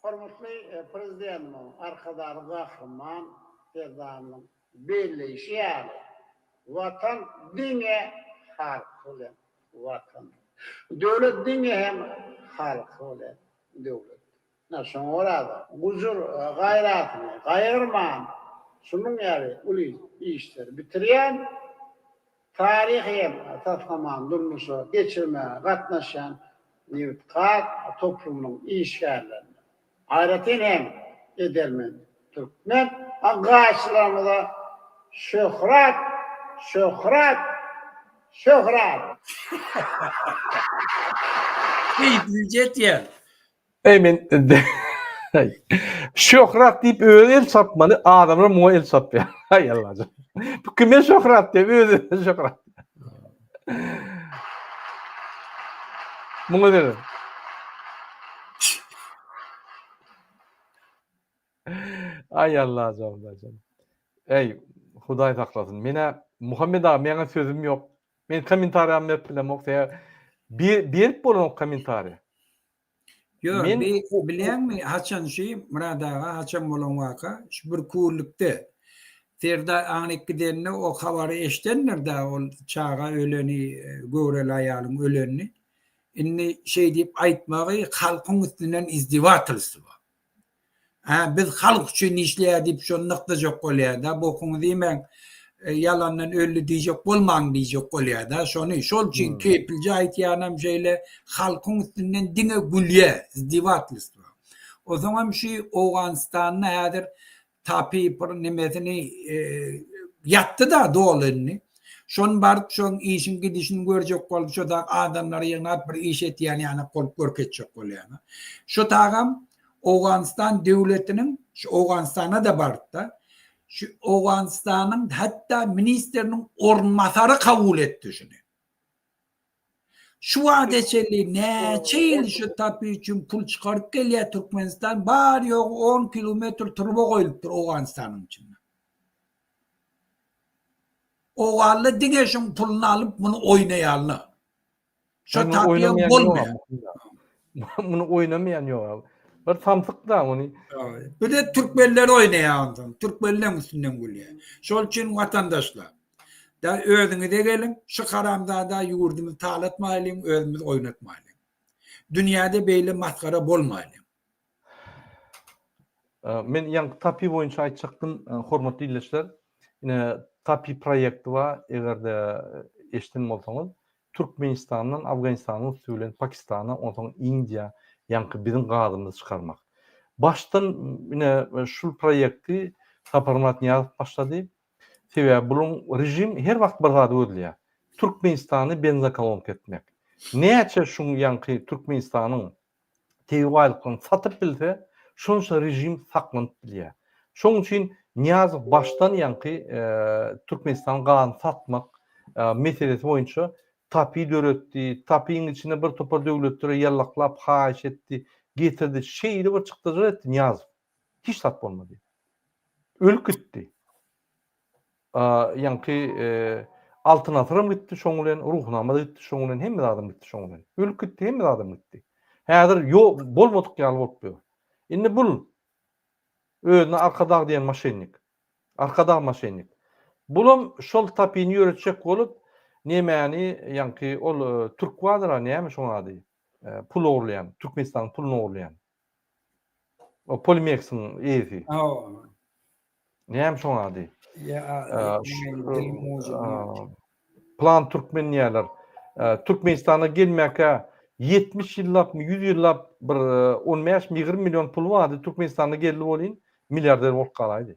Hormatly Prezidentimiziň, Arkadagly Gahryman Serdarymyzyň belleýşi ýaly, Watan diňe halky bilen Watandyr. Döwlet diňe hem halky bilen döwletdir. Ine, şoňa görä-de, gujur-gaýratyny gaýgyrman, şunuň ýaly uly işleri bitirýän, taryhy hem taslamany durmuşa geçirmäge gatnaşýan nebitgaz toplumynyň işgärlerine, aýratyn hem edermen türkmen gazçylarymyza şöhrat, şöhrat, şöhrat! Keýpli etýär. Eý men Şöhrat diýip özi el çapmaly, adamlar muňa el çapýar. Aý Allajan. Bu kime şöhrat diýip özi şöhrat. Muňa seret. Aý Allajan, Hudaýjan. Eý, Hudaý saklasyn. Menä Muhammet aga meňe sözüm ýok. Men kommentariýamy berip bilemok. Sebäbi berip bolanok kommentariýa. Ýok, men bilýäňmi, haçan şu Myrat aga haçan bolan waka, şu bir kürlükde Serdar aňryk gidende o habary eşidendir-dä ol çaga öleni, göwreli aýalyň ölenini. Indi şeý diýip aýtmagy halkyň üstünden izdewatelstwo. Hä, biz halk üçin işleýär diýip şony nygtajak bolýar-da, bokuňyzy iýmäň, ýalandan öldi diýjek bolmaň diýjek bolýar-da, şony. Şol üçin kepilje aýtýanam şeýle, halkyň üstünden diňe gülýär, izdevatelstwo. Onsoňam şu Owganystanda häzir Tapi bir nemesini ýatdy-da doly indi. Şony baryp şoň işiň gidişini görjek bolup şo dag adamlary ýygnap bir iş etýän ýanak bolup görkezjek bolýar. Şu tagam Owganystan döwletiniň şu Owganystana-da barypda şu Owganystanyň hatda ministriniň orunbasary kabul etdi şuny. Şu wagta çenli näçe ýyl şu TAPI üçin pul çykaryp gelýär Türkmenistan, bary-ýogy on kilometr turba goýlupdyr Owganystanyň içinde. Owganly diňe şuň puluny alyp muny oýnaýarlar. Şo TAPI-em bolmaýar. Muny oýnamaýan ýok. Bir samsyk da muny. Bir de türkmenler oýnaýar onsoň. Türkmenleň üstünden gülýär. Şol üçin watandaşlar, da özüňize geliň, şu haramzada ýurdumyzy talatmaýlyň, özümizi oýnatmaýlyň. Dünýäde beýle masgara bolmaýlyň. Men ýaňky TAPI boýunça aýtjakdym, hormatly ildeşler. Ine, TAPI proýekti bar, eger-de eşiden bolsaňyz, Türkmenistandan Afganistanyň üsti bilen Pakistana, onsoň Indiýa ýaňky biziň gazymyzy çykarmak. Başdan ine şul proýekti Saparmyrat Nyýazow başlady. Sebäbi buluň režim her wagt bir zady gözleýär. Türkmenistany benzokolonka etmek. Näçe şuň ýaňky Türkmenistanyň tebigy baýlyklaryny satyp bilse, şonça režim saklanyp bilýär. Şonuň üçin Nyýazow başdan ýaňky Türkmenistanyň gazyny satmak meselesi boýunça TAPI döretdi, TAPI-iň içine bir topar döwletleri ýallaklap haýyş etdi, getirdi. Şeýle bir çykdajylar etdi Nyýazow. Hiç zat bolmady. Ölüp gitdi. Ýaňky Altyn asyram gitdi şoň bilen, Ruhnama-da gitdi şoň bilen, hemme zadam gitdi şoň bilen. Ölüp gitdi, hemme zadam gitdi. Häzir ýok, bolmadyk ýaly bolup ýör. Indi bul özüne Arkadag diýen moşennik. Arkadag moşennik. Bulam şol tapyny ýöretjek bolup, nemäni, ýaňky ol türk bardyr-a, näme şoň ady? Pul ogurlaýan, Türkmenistanyň puluny ogurlaýan. O Polimeksiň eýesi. Hawa. Näme şoň ady? Plan Türkmen diýýärler. Türkmenistana gelmäkä 70 ýyllapmy, 100 ýyllap bir 15 mi, 20 million puly bardy. Türkmenistana geldi bolýyn, milliarder bolup galaýdy.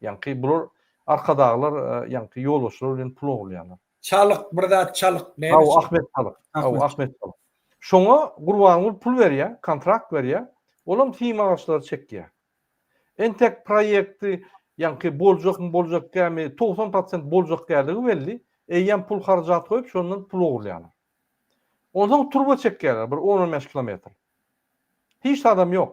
Ýaňky bular arkadaglar ýaňky ýolbaşçylar bilen pul ogurlaýarlar. Çalyk bir zat çalyk näme? Hawa Ahmet Çalyk. Hawa Ahmet Çalyk. Şoňa Gurbanguly pul berýär, kontrakt berýär. Olam sim agaçlary çekýär. Entek proýekti ýaňky boljakmy boljak dälmi 90 prosent boljak däldigi belli. Eýýäm pul harajat goýup şondan pul ogurlaýarlar. Onsoň turba çekýärler bir on-on bäş kilometr. Hiç zadam ýok.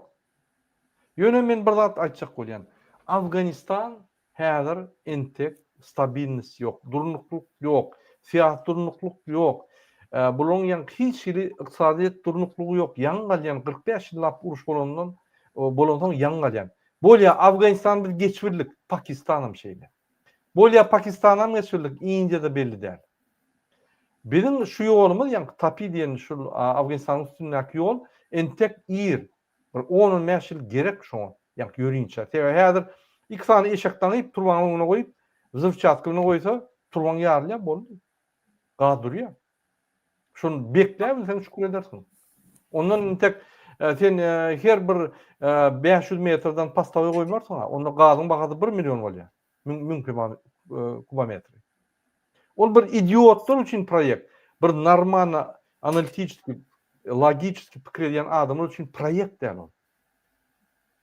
Ýöne men bir zat aýtjak bolýan. Afganistan häzir entek stabilnost ýok, durnuklyk ýok, syýasy durnuklyk ýok. Bularyň ýaňky hiç hili ykdysadyýet durnuklygy ýok. Ýaňy galýan 45 ýyllap uruş bolandan bolansoň ýaňy galýan. Bolýa Afganistany biz geçibildik, Pakistanam şeýle. Bolýa Pakistanam geçibildik, Indiýada belli däl. Biziň şu ýolumyz ýaňky TAPI diýen şul Afganistanyň üstündäki ýol entek ir. Bir on-on bäş ýyl gerek şoňa, ýaňky ýörinçä. Sebäbi häzir iki sany eşek daňyp turbaň öňüne goýup, wzrywçatkasyny goýsa, turbaň ýarylýar, boldy. Gaz durýar. Şony bekläbilseň şükür edersiň. Ondan entek sen her bir 500 metrden postowy goýmarsyň-a. Onda gazyň bahasy bir million bolýar. 1000 kubometri. Ol bir idiotlar üçin proýekt. Bir normalno analitiçeskiý, logiçeskiý pikir edýän adamlar üçin proýekt däl ol.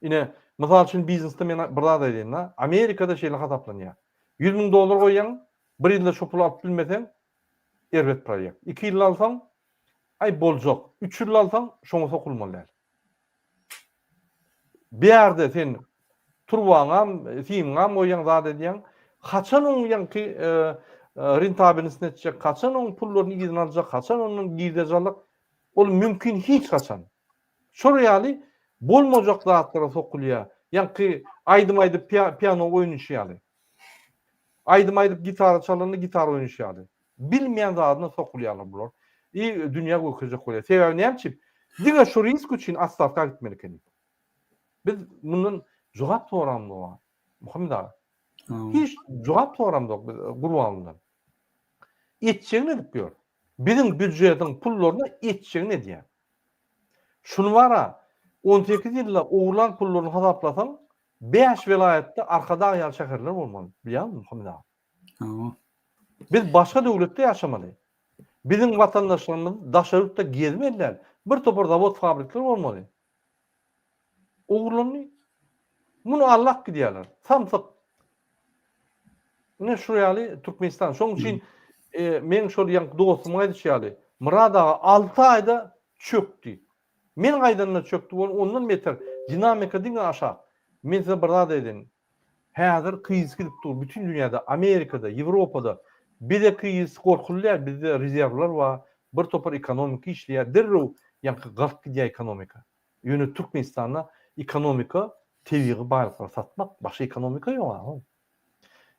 Ine, mysal üçin biznesde men bir zat aýdaýyn-da, Amerikada şeýle hasaplanýar. 100 müň dollar goýýaň, bir ýylda şo puly alyp bilmeseň, erbet proýekt. Iki ýylda alsaň, aý boljak. Üç ýylda alsaň, şoňa sokulmaly däl. Bärde sen turbaňam, simiňam goýýaň, zat edýäň. Haçan oň ýaňky rentabelnostini etjek, haçan oň pullaryny yzyna aljak, haçan ondan girdeji aljak, ol mümkin hiç haçan. Şol ýaly bolmajak zatlara sokulýar. Ýaňky aýdym aýdyp piano oýnaşy ýaly. Aýdym aýdyp gitara çalanda gitara oýnaşy ýaly. Bilmeýän zadyna sokulýarlar bular. I dünýä görkezjek bolýar. Sebäbi näme üçin? Diňe şu risk üçin otstawka gitmeli ekeni. Biz mundan jogap soramzok. Muhammet aga. Hiç jogap soramzok biz Gurbangulydan. Etjegini edip ýör. Biziň býujetiň pullaryna etjegini edýär. Şuny bara 18 ýylda ogurlan pullaryny hasaplasaň, 5 welaýatda Arkadag ýaly şäherler bolmaly. Bilýäňmi Muhammet aga? Hawa. Biz başga döwletde ýaşamaly. Biziň watandaşlarymyz daşary ýurtda gezmeli däl. Bir topar zawod fabrikler bolmaly. Ogurlandy. Muny allap gidýärler. Samsyk. Ine şu ýaly Türkmenistan. Şonuň üçin e, meň şol ýaňky dostumyň aýdyşy ýaly, Myrat aga 6 aýda çökdi. Men gaýdanda çökdi, ol ondan beter. Dinamika diňe aşak. Men size bir zat aýdaýyn. Häzir krizis gidip dur bütin dünýäde, Amerikada, Ýewropada. Bize krizis gorkuly däl, bizde rezerwler bar, bir topar ekonomika işleýär, derrew ýaňky galk gidýär ekonomika. Ýöne Türkmenistanda ekonomika tebigy baýlyklary satmak, başga ekonomika ýok a.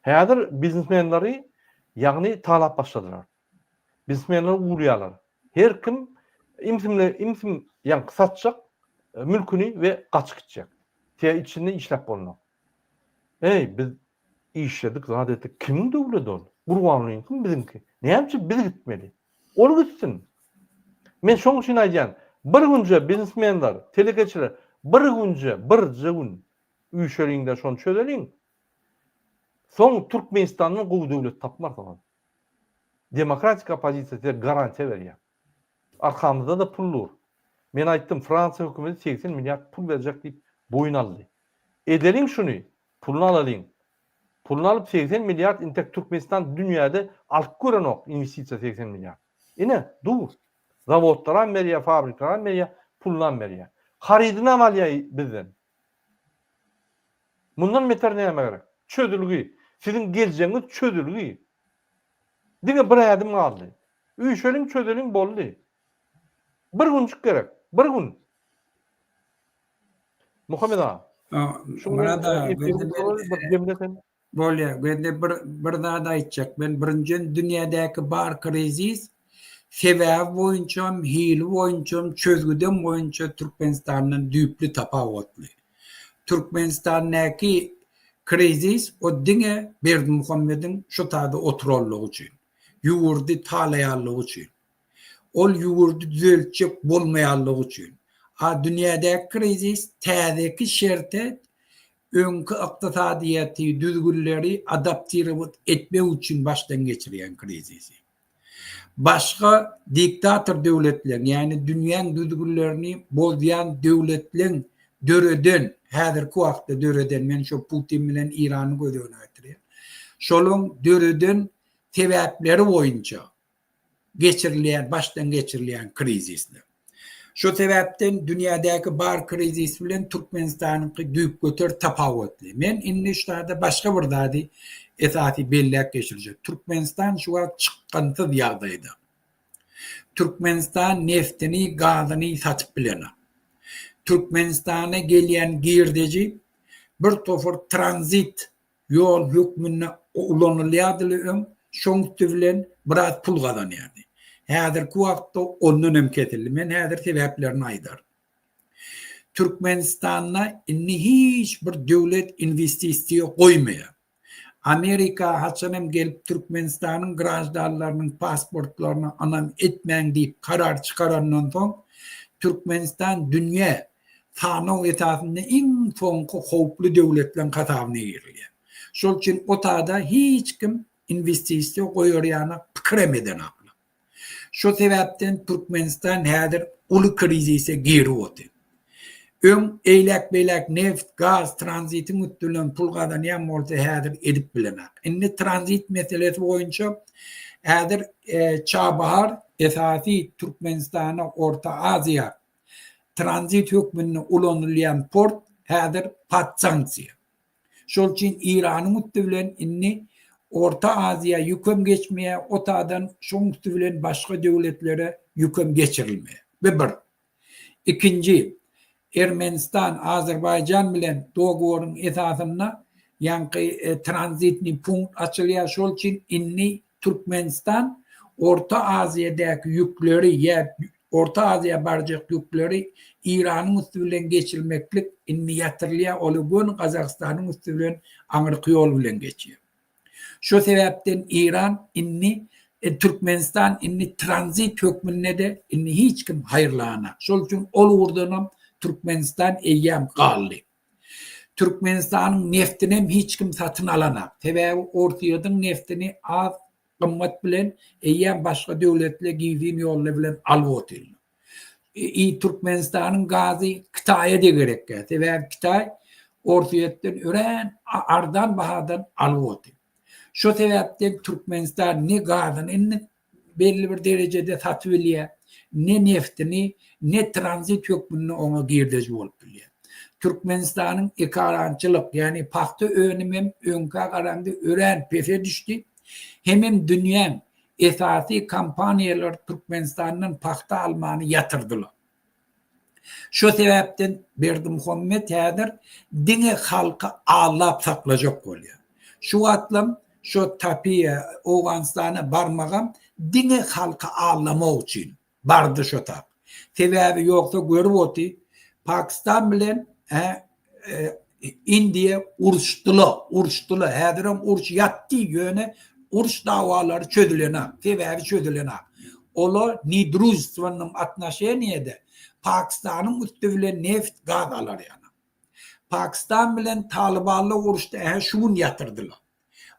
Häzir biznesmenleri ýagny talap başladylar. Biznesmenler urýarlar. Her kim imsimle imsim ýaňky satjak mülküni we gaçyp gitjek. Te içinde işläp bolmaz. Eý biz işledik zat etdik kimiň döwledi ol? Gurbangulyňkymy biziňki? Näme üçin biz gitmeli? Ol gitsin. Men şoň üçin aýdýan bir günje biznesmenler, telekeçiler bir günje, birje gün üýşeliňde şony çözeliň. Soň Türkmenistandan gowy döwlet tapmarsyňyz. Demokratik oppozisiýa size garantiýa berýär. Arkamyzda-da pul dur. Men aýtdym, Fransiýa hökümeti 80 milliard pul berjek diýip boýun aldy. Edeliň şuny, puluny alalyň. Puluny alyp 80 milliard intek Türkmenistan dünýäde alyp görenok inwestisiýa 80 milliard. Ine, dur. Zawodlaram berýär, fabriklaram berýär, pulunam berýär. Harydynam alýar bizden. Mundan beter näme gerek? Çözülgi. Siziň geljegiňiz çözülgi. Diňe bir ädim galdy. Üýşeliň, çözeliň, boldy. Bir günjük gerek. Bir gün. Muhammet aga. Şu Myrat aga, bir jemle sen. Bolýar. Mende bir bir zat aýtjak. Men birinjiden dünýädäki bar krizis sebäbi boýunçam, hili boýunçam, çözgüdem boýunça Türkmenistandan düýpli tapawutly. Türkmenistandaky krizis o diňe Berdimuhamediň şu taýda oturanlygy üçin, ýurdy talaýanlygy üçin. Ol ýurdy düzeltjek bolmaýanlygy üçin. A dünýädäki krizis täzeki şerte. öňki ykdysadyýeti, düzgünleri adaptirowat etmek üçin başdan geçirýän krizisi. Başga diktator döwletleň, ýagny dünýäň düzgünlerini bozýan döwletleň döreden, häzirki wagtda döreden, men şo Putin bilen Irany göz öňüne getirýän, şolaň döreden sebäpleri boýunça geçirilýän, başdan geçirilýän krizisler. Şo sebäpden dünýädäki bar krizis bilen Türkmenistanyňky düýpgöter tapawutly. Men indi şu taýda başga bir zady esasy belläp geçirjek. Türkmenistan şu wagt çykgynsyz ýagdaýda. Türkmenistan neftini, gazyny satyp bilenok. Türkmenistana gelýän girdeji bir topar tranzit ýol hökmünde ulanylýardy öň, şoň üsti bilen biraz pul gazanýardy. Häzirki wagtda ondan hem kesildi. Men häzir sebäplerini aýdaryn. Türkmenistanda indi hiç bir döwlet inwestisiýa goýmaýar. Amerika haçan hem gelip Türkmenistanyň graždanlarynyň pasportlaryna ynam etmäň diýip karar çykarandan soň, Türkmenistan dünýä sanaw esasynda iň soňky howply döwletleriň hasabyna girilýär. Şol üçin o tada hiç kim inwestisiýa goýar ýaly pikirem edenoklar. Şo sebäpden Türkmenistan häzir uly krizise girip otyr. Öň eýläk-beýläk neft, gaz, tranzitiň üsti bilen pul gazanýan bolsa häzir edip bilenok. Indi tranzit meselesi boýunça häzir Çabahar esasy Türkmenistana Orta Aziýa tranzit hökmünde ulanylýan port häzir pod sanksiýa. Şol üçin Iranyň üsti bilen indi Orta Aziýa ýükem geçmeýär, o taýdan şoň üsti bilen başga döwletlere ýükem geçirilmeýär. Bu bir. Ikinji, Ermenistan, Azerbaýjan bilen dogoworyň esasynda ýaňky tranzitniý punkt açylýar. Şol üçin indi Türkmenistan Orta Aziýadaky ýükleri ýa Orta Aziýa barjak ýükleri Iranyň üsti bilen geçirmeklik indi ýatyrylýar, oly göni Gazagystanyň üsti bilen aňyrky ýol bilen geçýär. Şo sebäpden Iran indi Türkmenistan indi tranzit hökmünde-de indi hiç kim haýyrlanak. Şol üçin ol ugurdanam Türkmenistan eýýäm galdy. Türkmenistanyň neftinem hiç kim satyn alanak. Sebäbi Orsýetiň neftini az gymmat bilen eýýäm başga döwletle gizlin ýollar bilen alyp otyrlar. I Türkmenistanyň gazy Kitaýa-da gerekkä. Sebäbi Kitaý Orsýetden örän arzan bahadan alyp otyr. Şo sebäpden Türkmenistan ne gazyny indi belli bir derejede satyp bilýär, ne neftini, ne tranzit hökmünde oňa girdeji bolup bilýär. Türkmenistanyň ekarançylyk, ýagny pagta önümem öňkä garanda örän pese düşdi. Hemem dünýäň esasy kompaniýalary Türkmenistandan pagta almany ýatyrdylar. Şo sebäpden Berdimuhamet häzir diňe halky aldap saklajak bolýar. Şu wagtlam şo Tapiýa Owganystana barmagam diňe halky aldamak üçin bardy şo tap. Sebäbi ýogsa görüp oty Pakistan bilen Indiýa uruşdyla, uruşdyla. Häzirem uruş ýatdy, ýöne uruş dawalary çözülenak. Sebäbi çözülenak. Olar nedružstwennom otnoşeniýede Pakistanyň üsti bilen neft, gaz alar ýaly. Pakistan bilen Talybanlar uruşdy, ähä şu gün ýatyrdylar.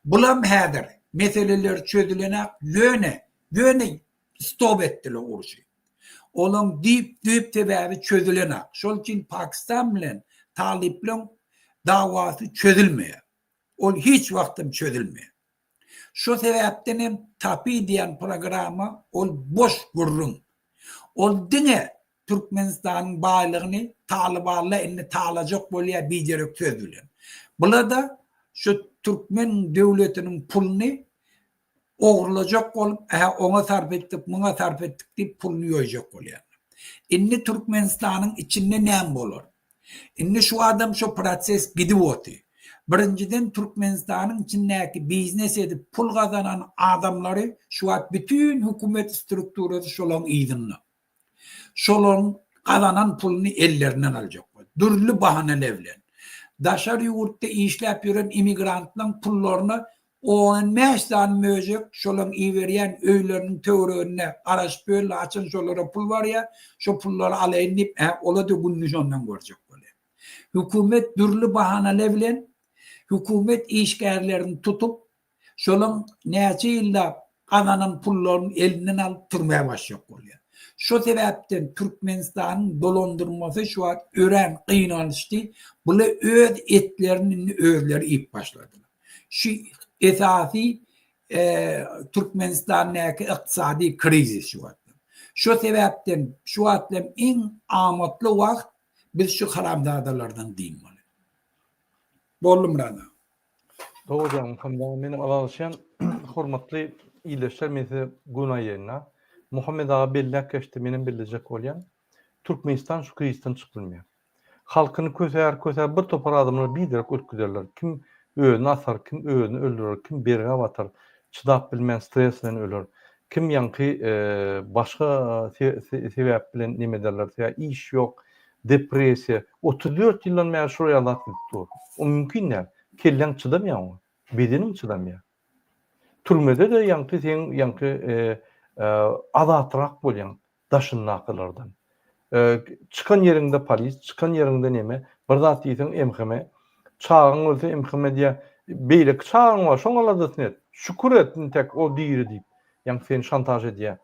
Bulam häzir meseleler çözülenak, ýöne, ýöne Stop etdiler urşy. Olaň düýp düýp sebäbi çözülenak. Şol üçin Pakistan bilen talyplaň dawasy çözülmeýär. Ol hiç wagtam çözülmeýär. Şo sebäpden hem TAPI diýen programma ol boş gürrüň. Ol diňe Türkmenistanyň baýlygyny talybanlar indi talajak bolýar biderek söz bilen. Bulada şu türkmen döwletiniň puluny Ogurlajak bolup, ähä oňa sarp etdik, muňa sarp etdik diýip puluny ýoýjak bolýarlar. Indi Türkmenistanyň içinde näme bolar? Indi şu adam şo proses gidip otyr. Birinjiden Türkmenistanyň içindäki biznes edip pul gazanan adamlary şu wagt bütin hökümet strukturasy şolaň yzynda. Şolaryň gazanan puluny ellerinden aljak bolýar. Dürli bahaneler bilen. Daşary ýurtda işläp ýören immigrantlaryň pullaryna 15 sany möjek şolaryň iberýän öýleriniň töwereginde garaşyp ýörler, haçan şolara pul barýar, şo pullary alaýyn diýip, hä, ola-da gününi şondan görjek bolýar. Hökümet dürli bahanalar bilen hökümet işgärlerini tutup, şolaň näçe ýyllap gazanan pullaryny elinden alyp türmä basjak bolýar. Şo sebäpden Türkmenistanyň dolandyrmasy şu wagt örän gynançly. Bular öz etlerini indi özleri iýip başladylar. Şu esasy Türkmenistandaky ykdysady krizis şu wagt. Şo sebäpden şu wagt hem iň amatly wagt biz şu haramzadalardan dynmaly. Boldy Myrat aga. Dogry diýýäň Muhammet aga men ylalaşýan hormatly ildeşler men size göni aýdaýynda Muhammet aga belläp geçdi menem bellejek bolýan Türkmenistan şu krizisden çykyp bilmeýär. Halkyny kösär kösär bir topar adamlar biderek ölüp giderler kim özüni asar kim özüni öldürer kim bergä batar çydap bilmän stres bilen öler kim ýaňky başga sebäp bilen neme ederler sebäbi iş ýok depressiýa 34 ýyldan bäri şol ýaly zat gidip dur o mümkin däl kelläň çydamaýar oňa bedeniň çydamaýar türmede-de ýaňky seň ýaňky azatrak bolýaň daşyndakylardan. Çykan ýeriňde polis, çykan ýeriňde neme, bir zat diýseň MHM, çagaň ölse MHM diýýär, beýleki çagaň bar, şoň aladasyny et, şükür et intek o diri diýip, ýaňky seni şantaž edýär.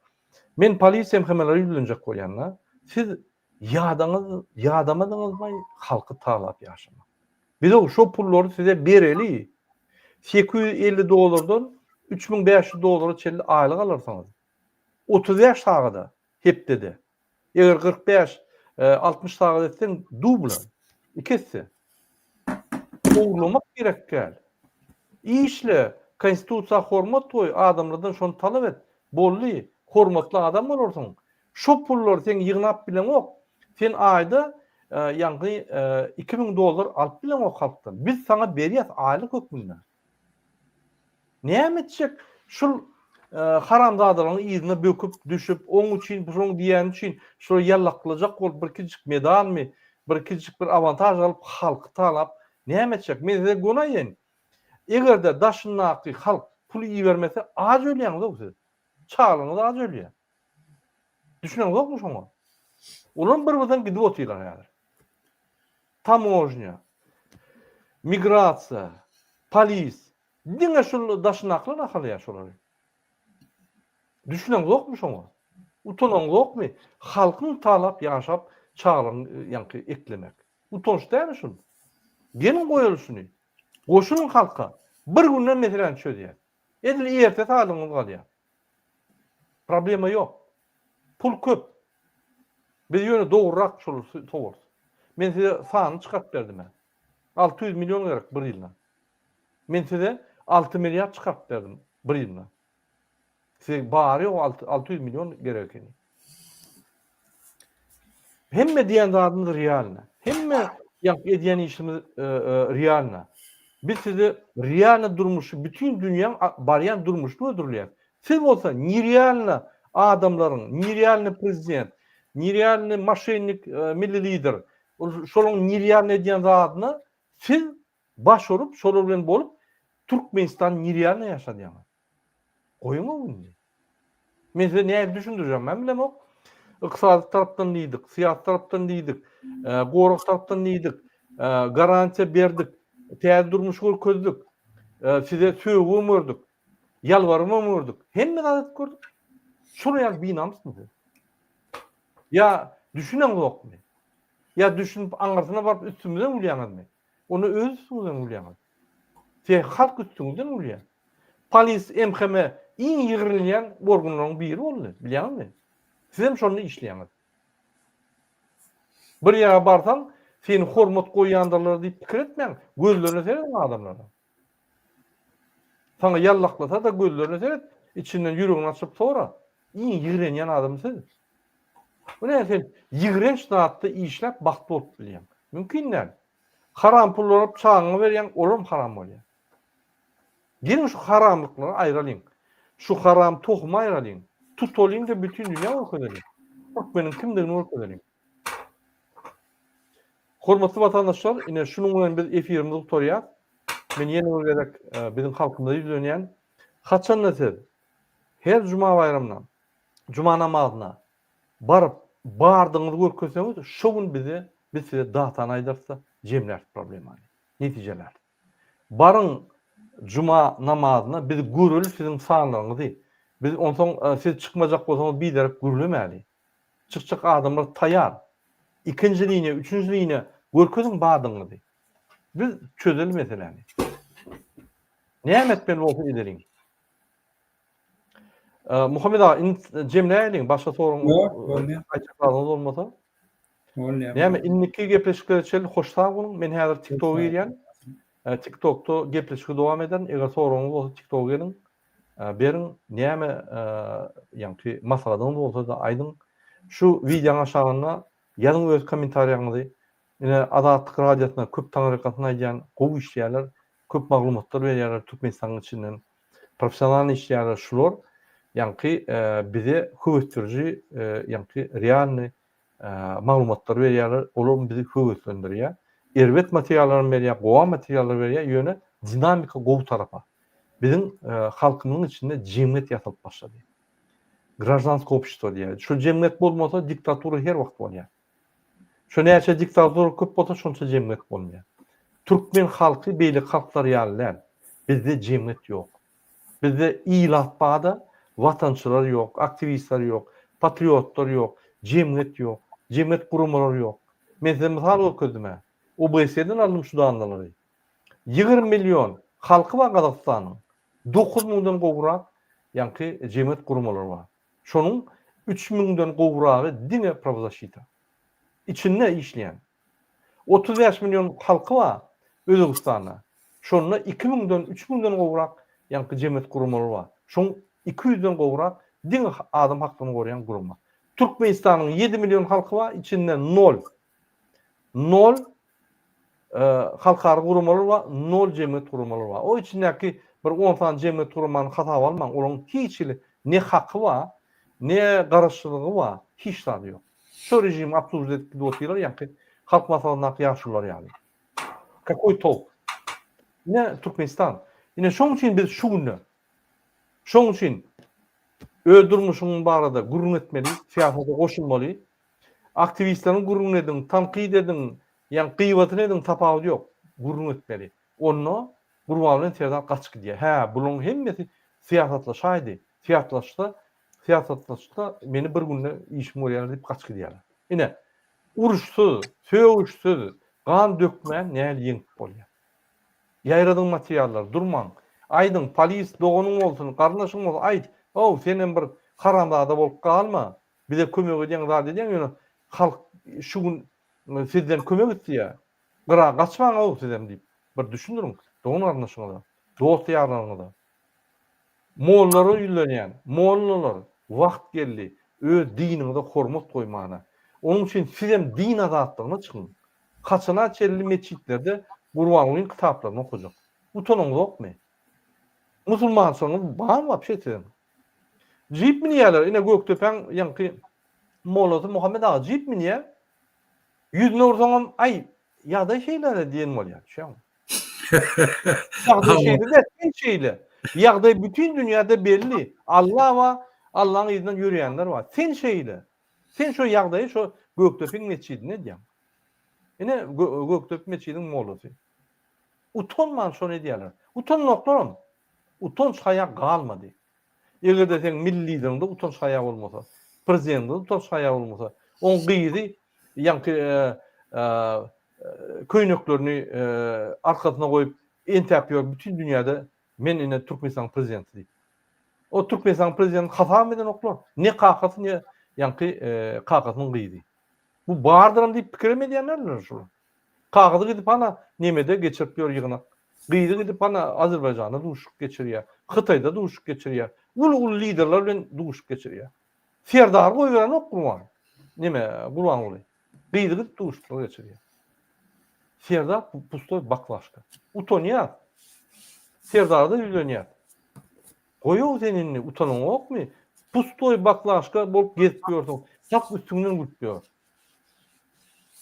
Men polis MHM-lere ýüzlenjek bolýan-da, siz ýadaňyz, ýadamadyňyzmy halky talap ýaşamak. Biz-ow şo pullary size bereli, 850 dollardan 3500 dollara çenli aýlyk alarsyňyz. 35 sagada hepdede. Eger 45, 60 sagat etseň dubla, iki esse. Ogurlamak gerek däl. Işle, konstitusiýa hormat goý, adamlardan şony talap et. Boldy, hormatly adam bolarsyň. Şo pullary sen ýygnap bileňok. Sen aýda ýaňky 2000 dollar alyp bileňok halkdan. Biz saňa berýäs aýlyk hökmünde. Näme etjek? Şul haramzadalaryň yzyna böküp düşüp, oň üçin, şoň diýýäni üçin şulary ýallaklajak bolup birkijik medalmy, birkijik bir awantaž alyp halky talap näme etjek? Men size göni aýdaýyn. Eger-de daşyndaky halk pul ibermese aç ölýäňiz-ow siz. Çagalaryňyz aç ölýär. Düşüneňizokmy şoňa? Olam bir-birden gidip otyrlar häzir. Tamožnýa, migrasiýa, polis, diňe şul daşyndakylar nahalaýar şolary. Düşüneňzokmy şoňa? Utanaňzokmy? Halkyň talap ýaşap çagalaryň ýaňky eklemek. Utanç dälmi şul? Geliň goýaly şuny. Goşulyň halka. Bir günden meseläni çözýäs. Edil ertesi aýlygyňyz galýar. Problema ýok. Pul köp. Biz ýöne dogrurak şol sowarys. Men size sanyny çykaryp berdim-ä. 600 million gerek bir ýylda. Men size 6 milliard çykaryp berdim bir ýylda. Size bary ýogy 600 million gerek ekeni. Hemme diýen zadymyz realno. Hemme ýaňky edýän işimiz realno. Biz size realno durmuşy, bütin dünýäň barýan durmuşyny hödürleýäris. Siz bolsa nerealno adamlaryň, nerealno prezident, nerealno moşennik milli lider, şolaryň nerealno edýän zadyna siz baş urup, şolar bilen bolup Türkmenistany nerealno ýaşadýaňyz. Goýuň-ow indi. Men size nähili düşündirjegimi hem bilemok. Ykdysady tarapdan diýdik, syýasy tarapdan diýdik, gorag tarapdan diýdik, garantiýa berdik, täze durmuş görkezdik, size sögübem gördük, ýalbarybam gördük. Hemme zat edip gördük. Şolar ýaly binamysmy siz? Ýa düşüneňzokmy? Ýa düşünip aňyrsyna baryp üstümizden gülýäňizmi? Onda öz üstüňizden gülýäňiz. Size halk üstüňizden gülýär. Polis MHM iň ýigrenilýän organlaryň biri boldy, bilýäňizmi? Sizem şonda işleýäňiz. Bir ýere barsaň, seni hormat goýýandyrlar diýip pikir etmäň, gözlerine serediň adamlaryň. Saňa ýallaklasa-da gözlerine seret, içinden ýüregini açyp sora. Iň ýigrenýän adam siz. Bu näme sen ýigrenç zatda işläp bagtly bolup bilýäň? Mümkin däl. Haram pullary alyp çagaňa berýäň, olam haram bolýar. Geliň şu haramlyklary aýralyň. Şu haram tohumy aýralyň. Tutalyň-da bütin dünýä görkezeliň. Türkmeniň kimdigini görkezeliň. Hormatly watandaşlar, ine şunuň bilen biz efirimizi gutarýas. Men ýene bir gezek biziň halkymyza ýüzlenýän. Haçanda siz her juma baýramyna, juma namazyna baryp, bardygyňyzy görkezseňiz, şo gün bize, biz size datany aýdarys-da. jemläris problemany. Netijeläris. Baryň juma namazyna biz göreli siziň sanlaryňyzy. Biz onsoň siz çykmajak bolsaňyz biderek gürlemäli. Çykjak adamlar taýar. Ikinji liniýa, üçünji liniýa görkeziň badyňyzy. Biz çözeli meseläni. Näme etmeli bolsa edeliň. Muhammet aga, indi jemläýeliň, başga soragyň Ýok, bolýar. Aýtjak zadyňyz bolmasa. Bolýar. Näme, indiki gepleşiklere çenli hoş sag boluň. Men häzir TikToka girýän. TikTokda gepleşigi dowam ederin. Eger soragyňyz bolsa TikToka geliň. Beriň, näme ýaňky maslahatyňyz bolsa-da aýdyň. Şu wideoň aşagynda ýazyň öz kommentariýaňyzy. Ine Azatlyk radiosyna köp taňryýalkasyn aýdýan, gowy işleýärler, köp maglumatlar berýärler Türkmenistanyň içinden. Professionalnyý işleýärler şular ýaňky bize höwesdiriji ýaňky realnyý maglumatlar berýärler, olar bizi höweslendirýär. Erbet materiallaram berýär, gowy materiallar berýär, ýöne dinamika gowy tarapa. Biziň halkymyzyň içinde jemgyýet ýasalyp başlady. Graždanskiý obşestvo diýýär. Şu jemgyýet bolmasa diktatura her wagt bolýar. Şu näçe diktatura köp bolsa şonça jemgyýet bolmaýar. Türkmen halky beýleki halklar ýaly däl. Bizde jemgyýet ýok. Bizde ilat barda watançylar ýok, aktiwistler ýok, patriotlar ýok, jemgyýet ýok, jemgyýet guramalary ýok. Men size mysal görkezdim-ä. OBSE-den aldym şu danalary. 20 million halky bar Gazagystanyň. 9 müňden gowrak ýaňky jemgyýet guramalary bar. Şonuň üç müňden gowragy diňe prawzaşita. Içinde işleýän. 35 million halky bar Özbegistanda. Şonda iki müňden, üç müňden gowrak ýaňky jemgyýet guramalary bar. Şoň iki ýüzden gowrak diňe adam haklaryny goraýan gurama. Türkmenistanyň ýedi million halky bar, içinde nol. Nol halkara guramalar bar, nol jemgyýet guramalary bar. O içindäki bir on sany jemgyýet guramany hasaba almaň, olaryň hiç hili ne haky bar, ne garaşsyzlygy bar, hiç zady ýok. Şo režimi obslužit edip gidip otyrlar, ýaňky Halk Maslahatyndaky ýaşulular ýaly. Kakoý tolk? Ine Türkmenistan. Ine şoň üçin biz şu günde şoň üçin öz durmuşyň barada gürrüň etmeli, syýasata goşulmaly. Aktiwistleriň gürrüňini ediň, tankyt ediň, ýa gyýbatyny ediň tapawudy ýok. Gürrüň etmeli. Onda Gurban bilen Serdar gaçyp gidýär. Hä, bularyň hemmesi syýasatlaşaýdy. Syýasatlaşsa, syýasatlaşsa meni bir günde işim görýärler diýip gaçyp gidýärler. Ine, uruşsyz, sögüşsiz, gan dökmän nähili ýeňip bolýar? Ýaýradyň materiallary, durmaň. Aýdyň, polis doganyň bolsun, garyndaşyň bolsun, aýt, Ow, senem bir haramzada bolup galma. Bize kömek edýäň zat edýäň ýöne halk şu gün sizden kömek isleýär. Gyra gaçmaň-ow sizem diýip bir düşündiriň dogan garyndaşyňyza, dost ýarlaryňyza. Mollalara ýüzlenýän, mollalar wagt geldi öz diniňize hormat goýmana. Onuň üçin sizem din azatlygyna çykyň. Haçana çenli metjitlerde Gurbangulyň kitaplaryny okajak. Utanaňyzokmy? Musulmançylygyňyz barmy wapşe siziň? Jip münýärler. Ine Gökdepäň ýaňky mollasy Muhammet aga jip münýär. Ýüzüne ursaňam, aý, ýagdaý şeýle-le diýen bolýar. Düşýäňmi? Ýagdaý şeýle-de, sen şeýle. Ýagdaý bütin dünýäde belli. Alla bar, Allaň yzyndan ýörýänler bar. Sen şeýle. Sen şo ýagdaýy şo Gökdepiň metjidinde edýäň. Ine Gökdepe metjidiniň mollasy. Utanman şony edýärler. Utananoklaram. Utanç-haýa galmady. Eger-de seň milli lideriňde utanç-haýa bolmasa, prezidentiňde utanç-haýa bolmasa, oň gyzy ýaňky köýneklerini arkasyna goýup entäp ýör bütin dünýäde men ine Türkmenistanyň prezidenti diýip. O Türkmenistanyň prezidentini hasabam edenoklar. Ne kakasy ne ýaňky kakasynyň gyzy. Bu bardyram diýip pikirem edýänlerdir şular. Kakasy gidip hana nemede geçirip ýör ýygnak. Gyzy gidip hana Azerbaýjanda duşuşyk geçirýär. Hytaýda duşuşyk geçirýär. Uly-uly liderler bilen duşuşyk geçirýär. Serdary goýberenok Gurban. Neme Gurbanguly. Gyzy gidip duşuşyklar geçirýär. Serdar pustoý baklaşka. Utanýar. Serdara-da ýüzlenýär. Goýow sen indi utanaňokmy? Pustoý baklaşka bolup gezip ýörsüň. Halk üstüňden gülüp ýör.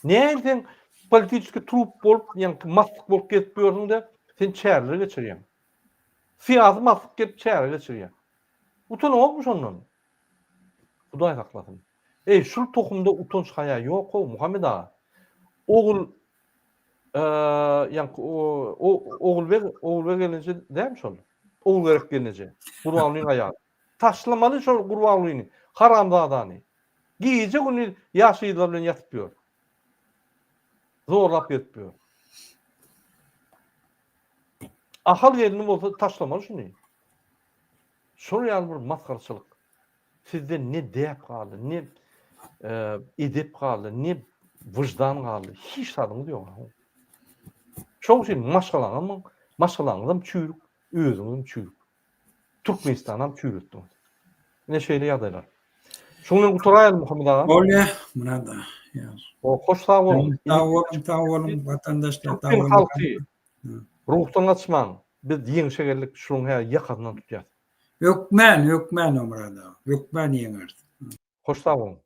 Näme sen politiçki trup bolup, ýaňky maslyk bolup gezip ýörsüň-de, sen çäreler geçirýäň. Syýasy maslyk gelip çäre geçirýär. Utanaňokmy şondan? Hudaý saklasyn. Eý, şul tohumda utanç-haýa ýok-ow, Muhammet aga. Ogul. Ýaňky Ogulbeg, Ogulbeg gelneje dälmi şol? Ogulgerek gelneje. Gurbangulyň aýaly. Taşlamaly şol Gurbangulyny, haramzadany. Gije gündiz ýaş gyzlar bilen ýatyp ýör. Zorlap gezip ýör. Ahal gelni bolsa taşlamaly şuny. Şol ýaly bir masgaraçylyk. Sizde ne däp galdy, ne edep galdy, ne wyždan galdy. Hiç zadyňyz ýok. Şoň üçin maşgalaňam, maşgalaňyzam çüýrük, özüňizem çüýrük. Türkmenistanam çüýretdiňiz. Ine şeýle ýagdaýlar. Şuň bilen gutaraýaly Muhammet aga. Bolýa, Myrat aga. O, hoş sag boluň. Sag boluň, sag boluň watandaşlar. Türkmen halky ruhdan gaçmaň. Biz ýeňşe geldik, şunuň hä ýakasyndan tutýas. Hökmän, hökmän Myrat aga. Hökmän ýeňeris. Hoş sag boluň.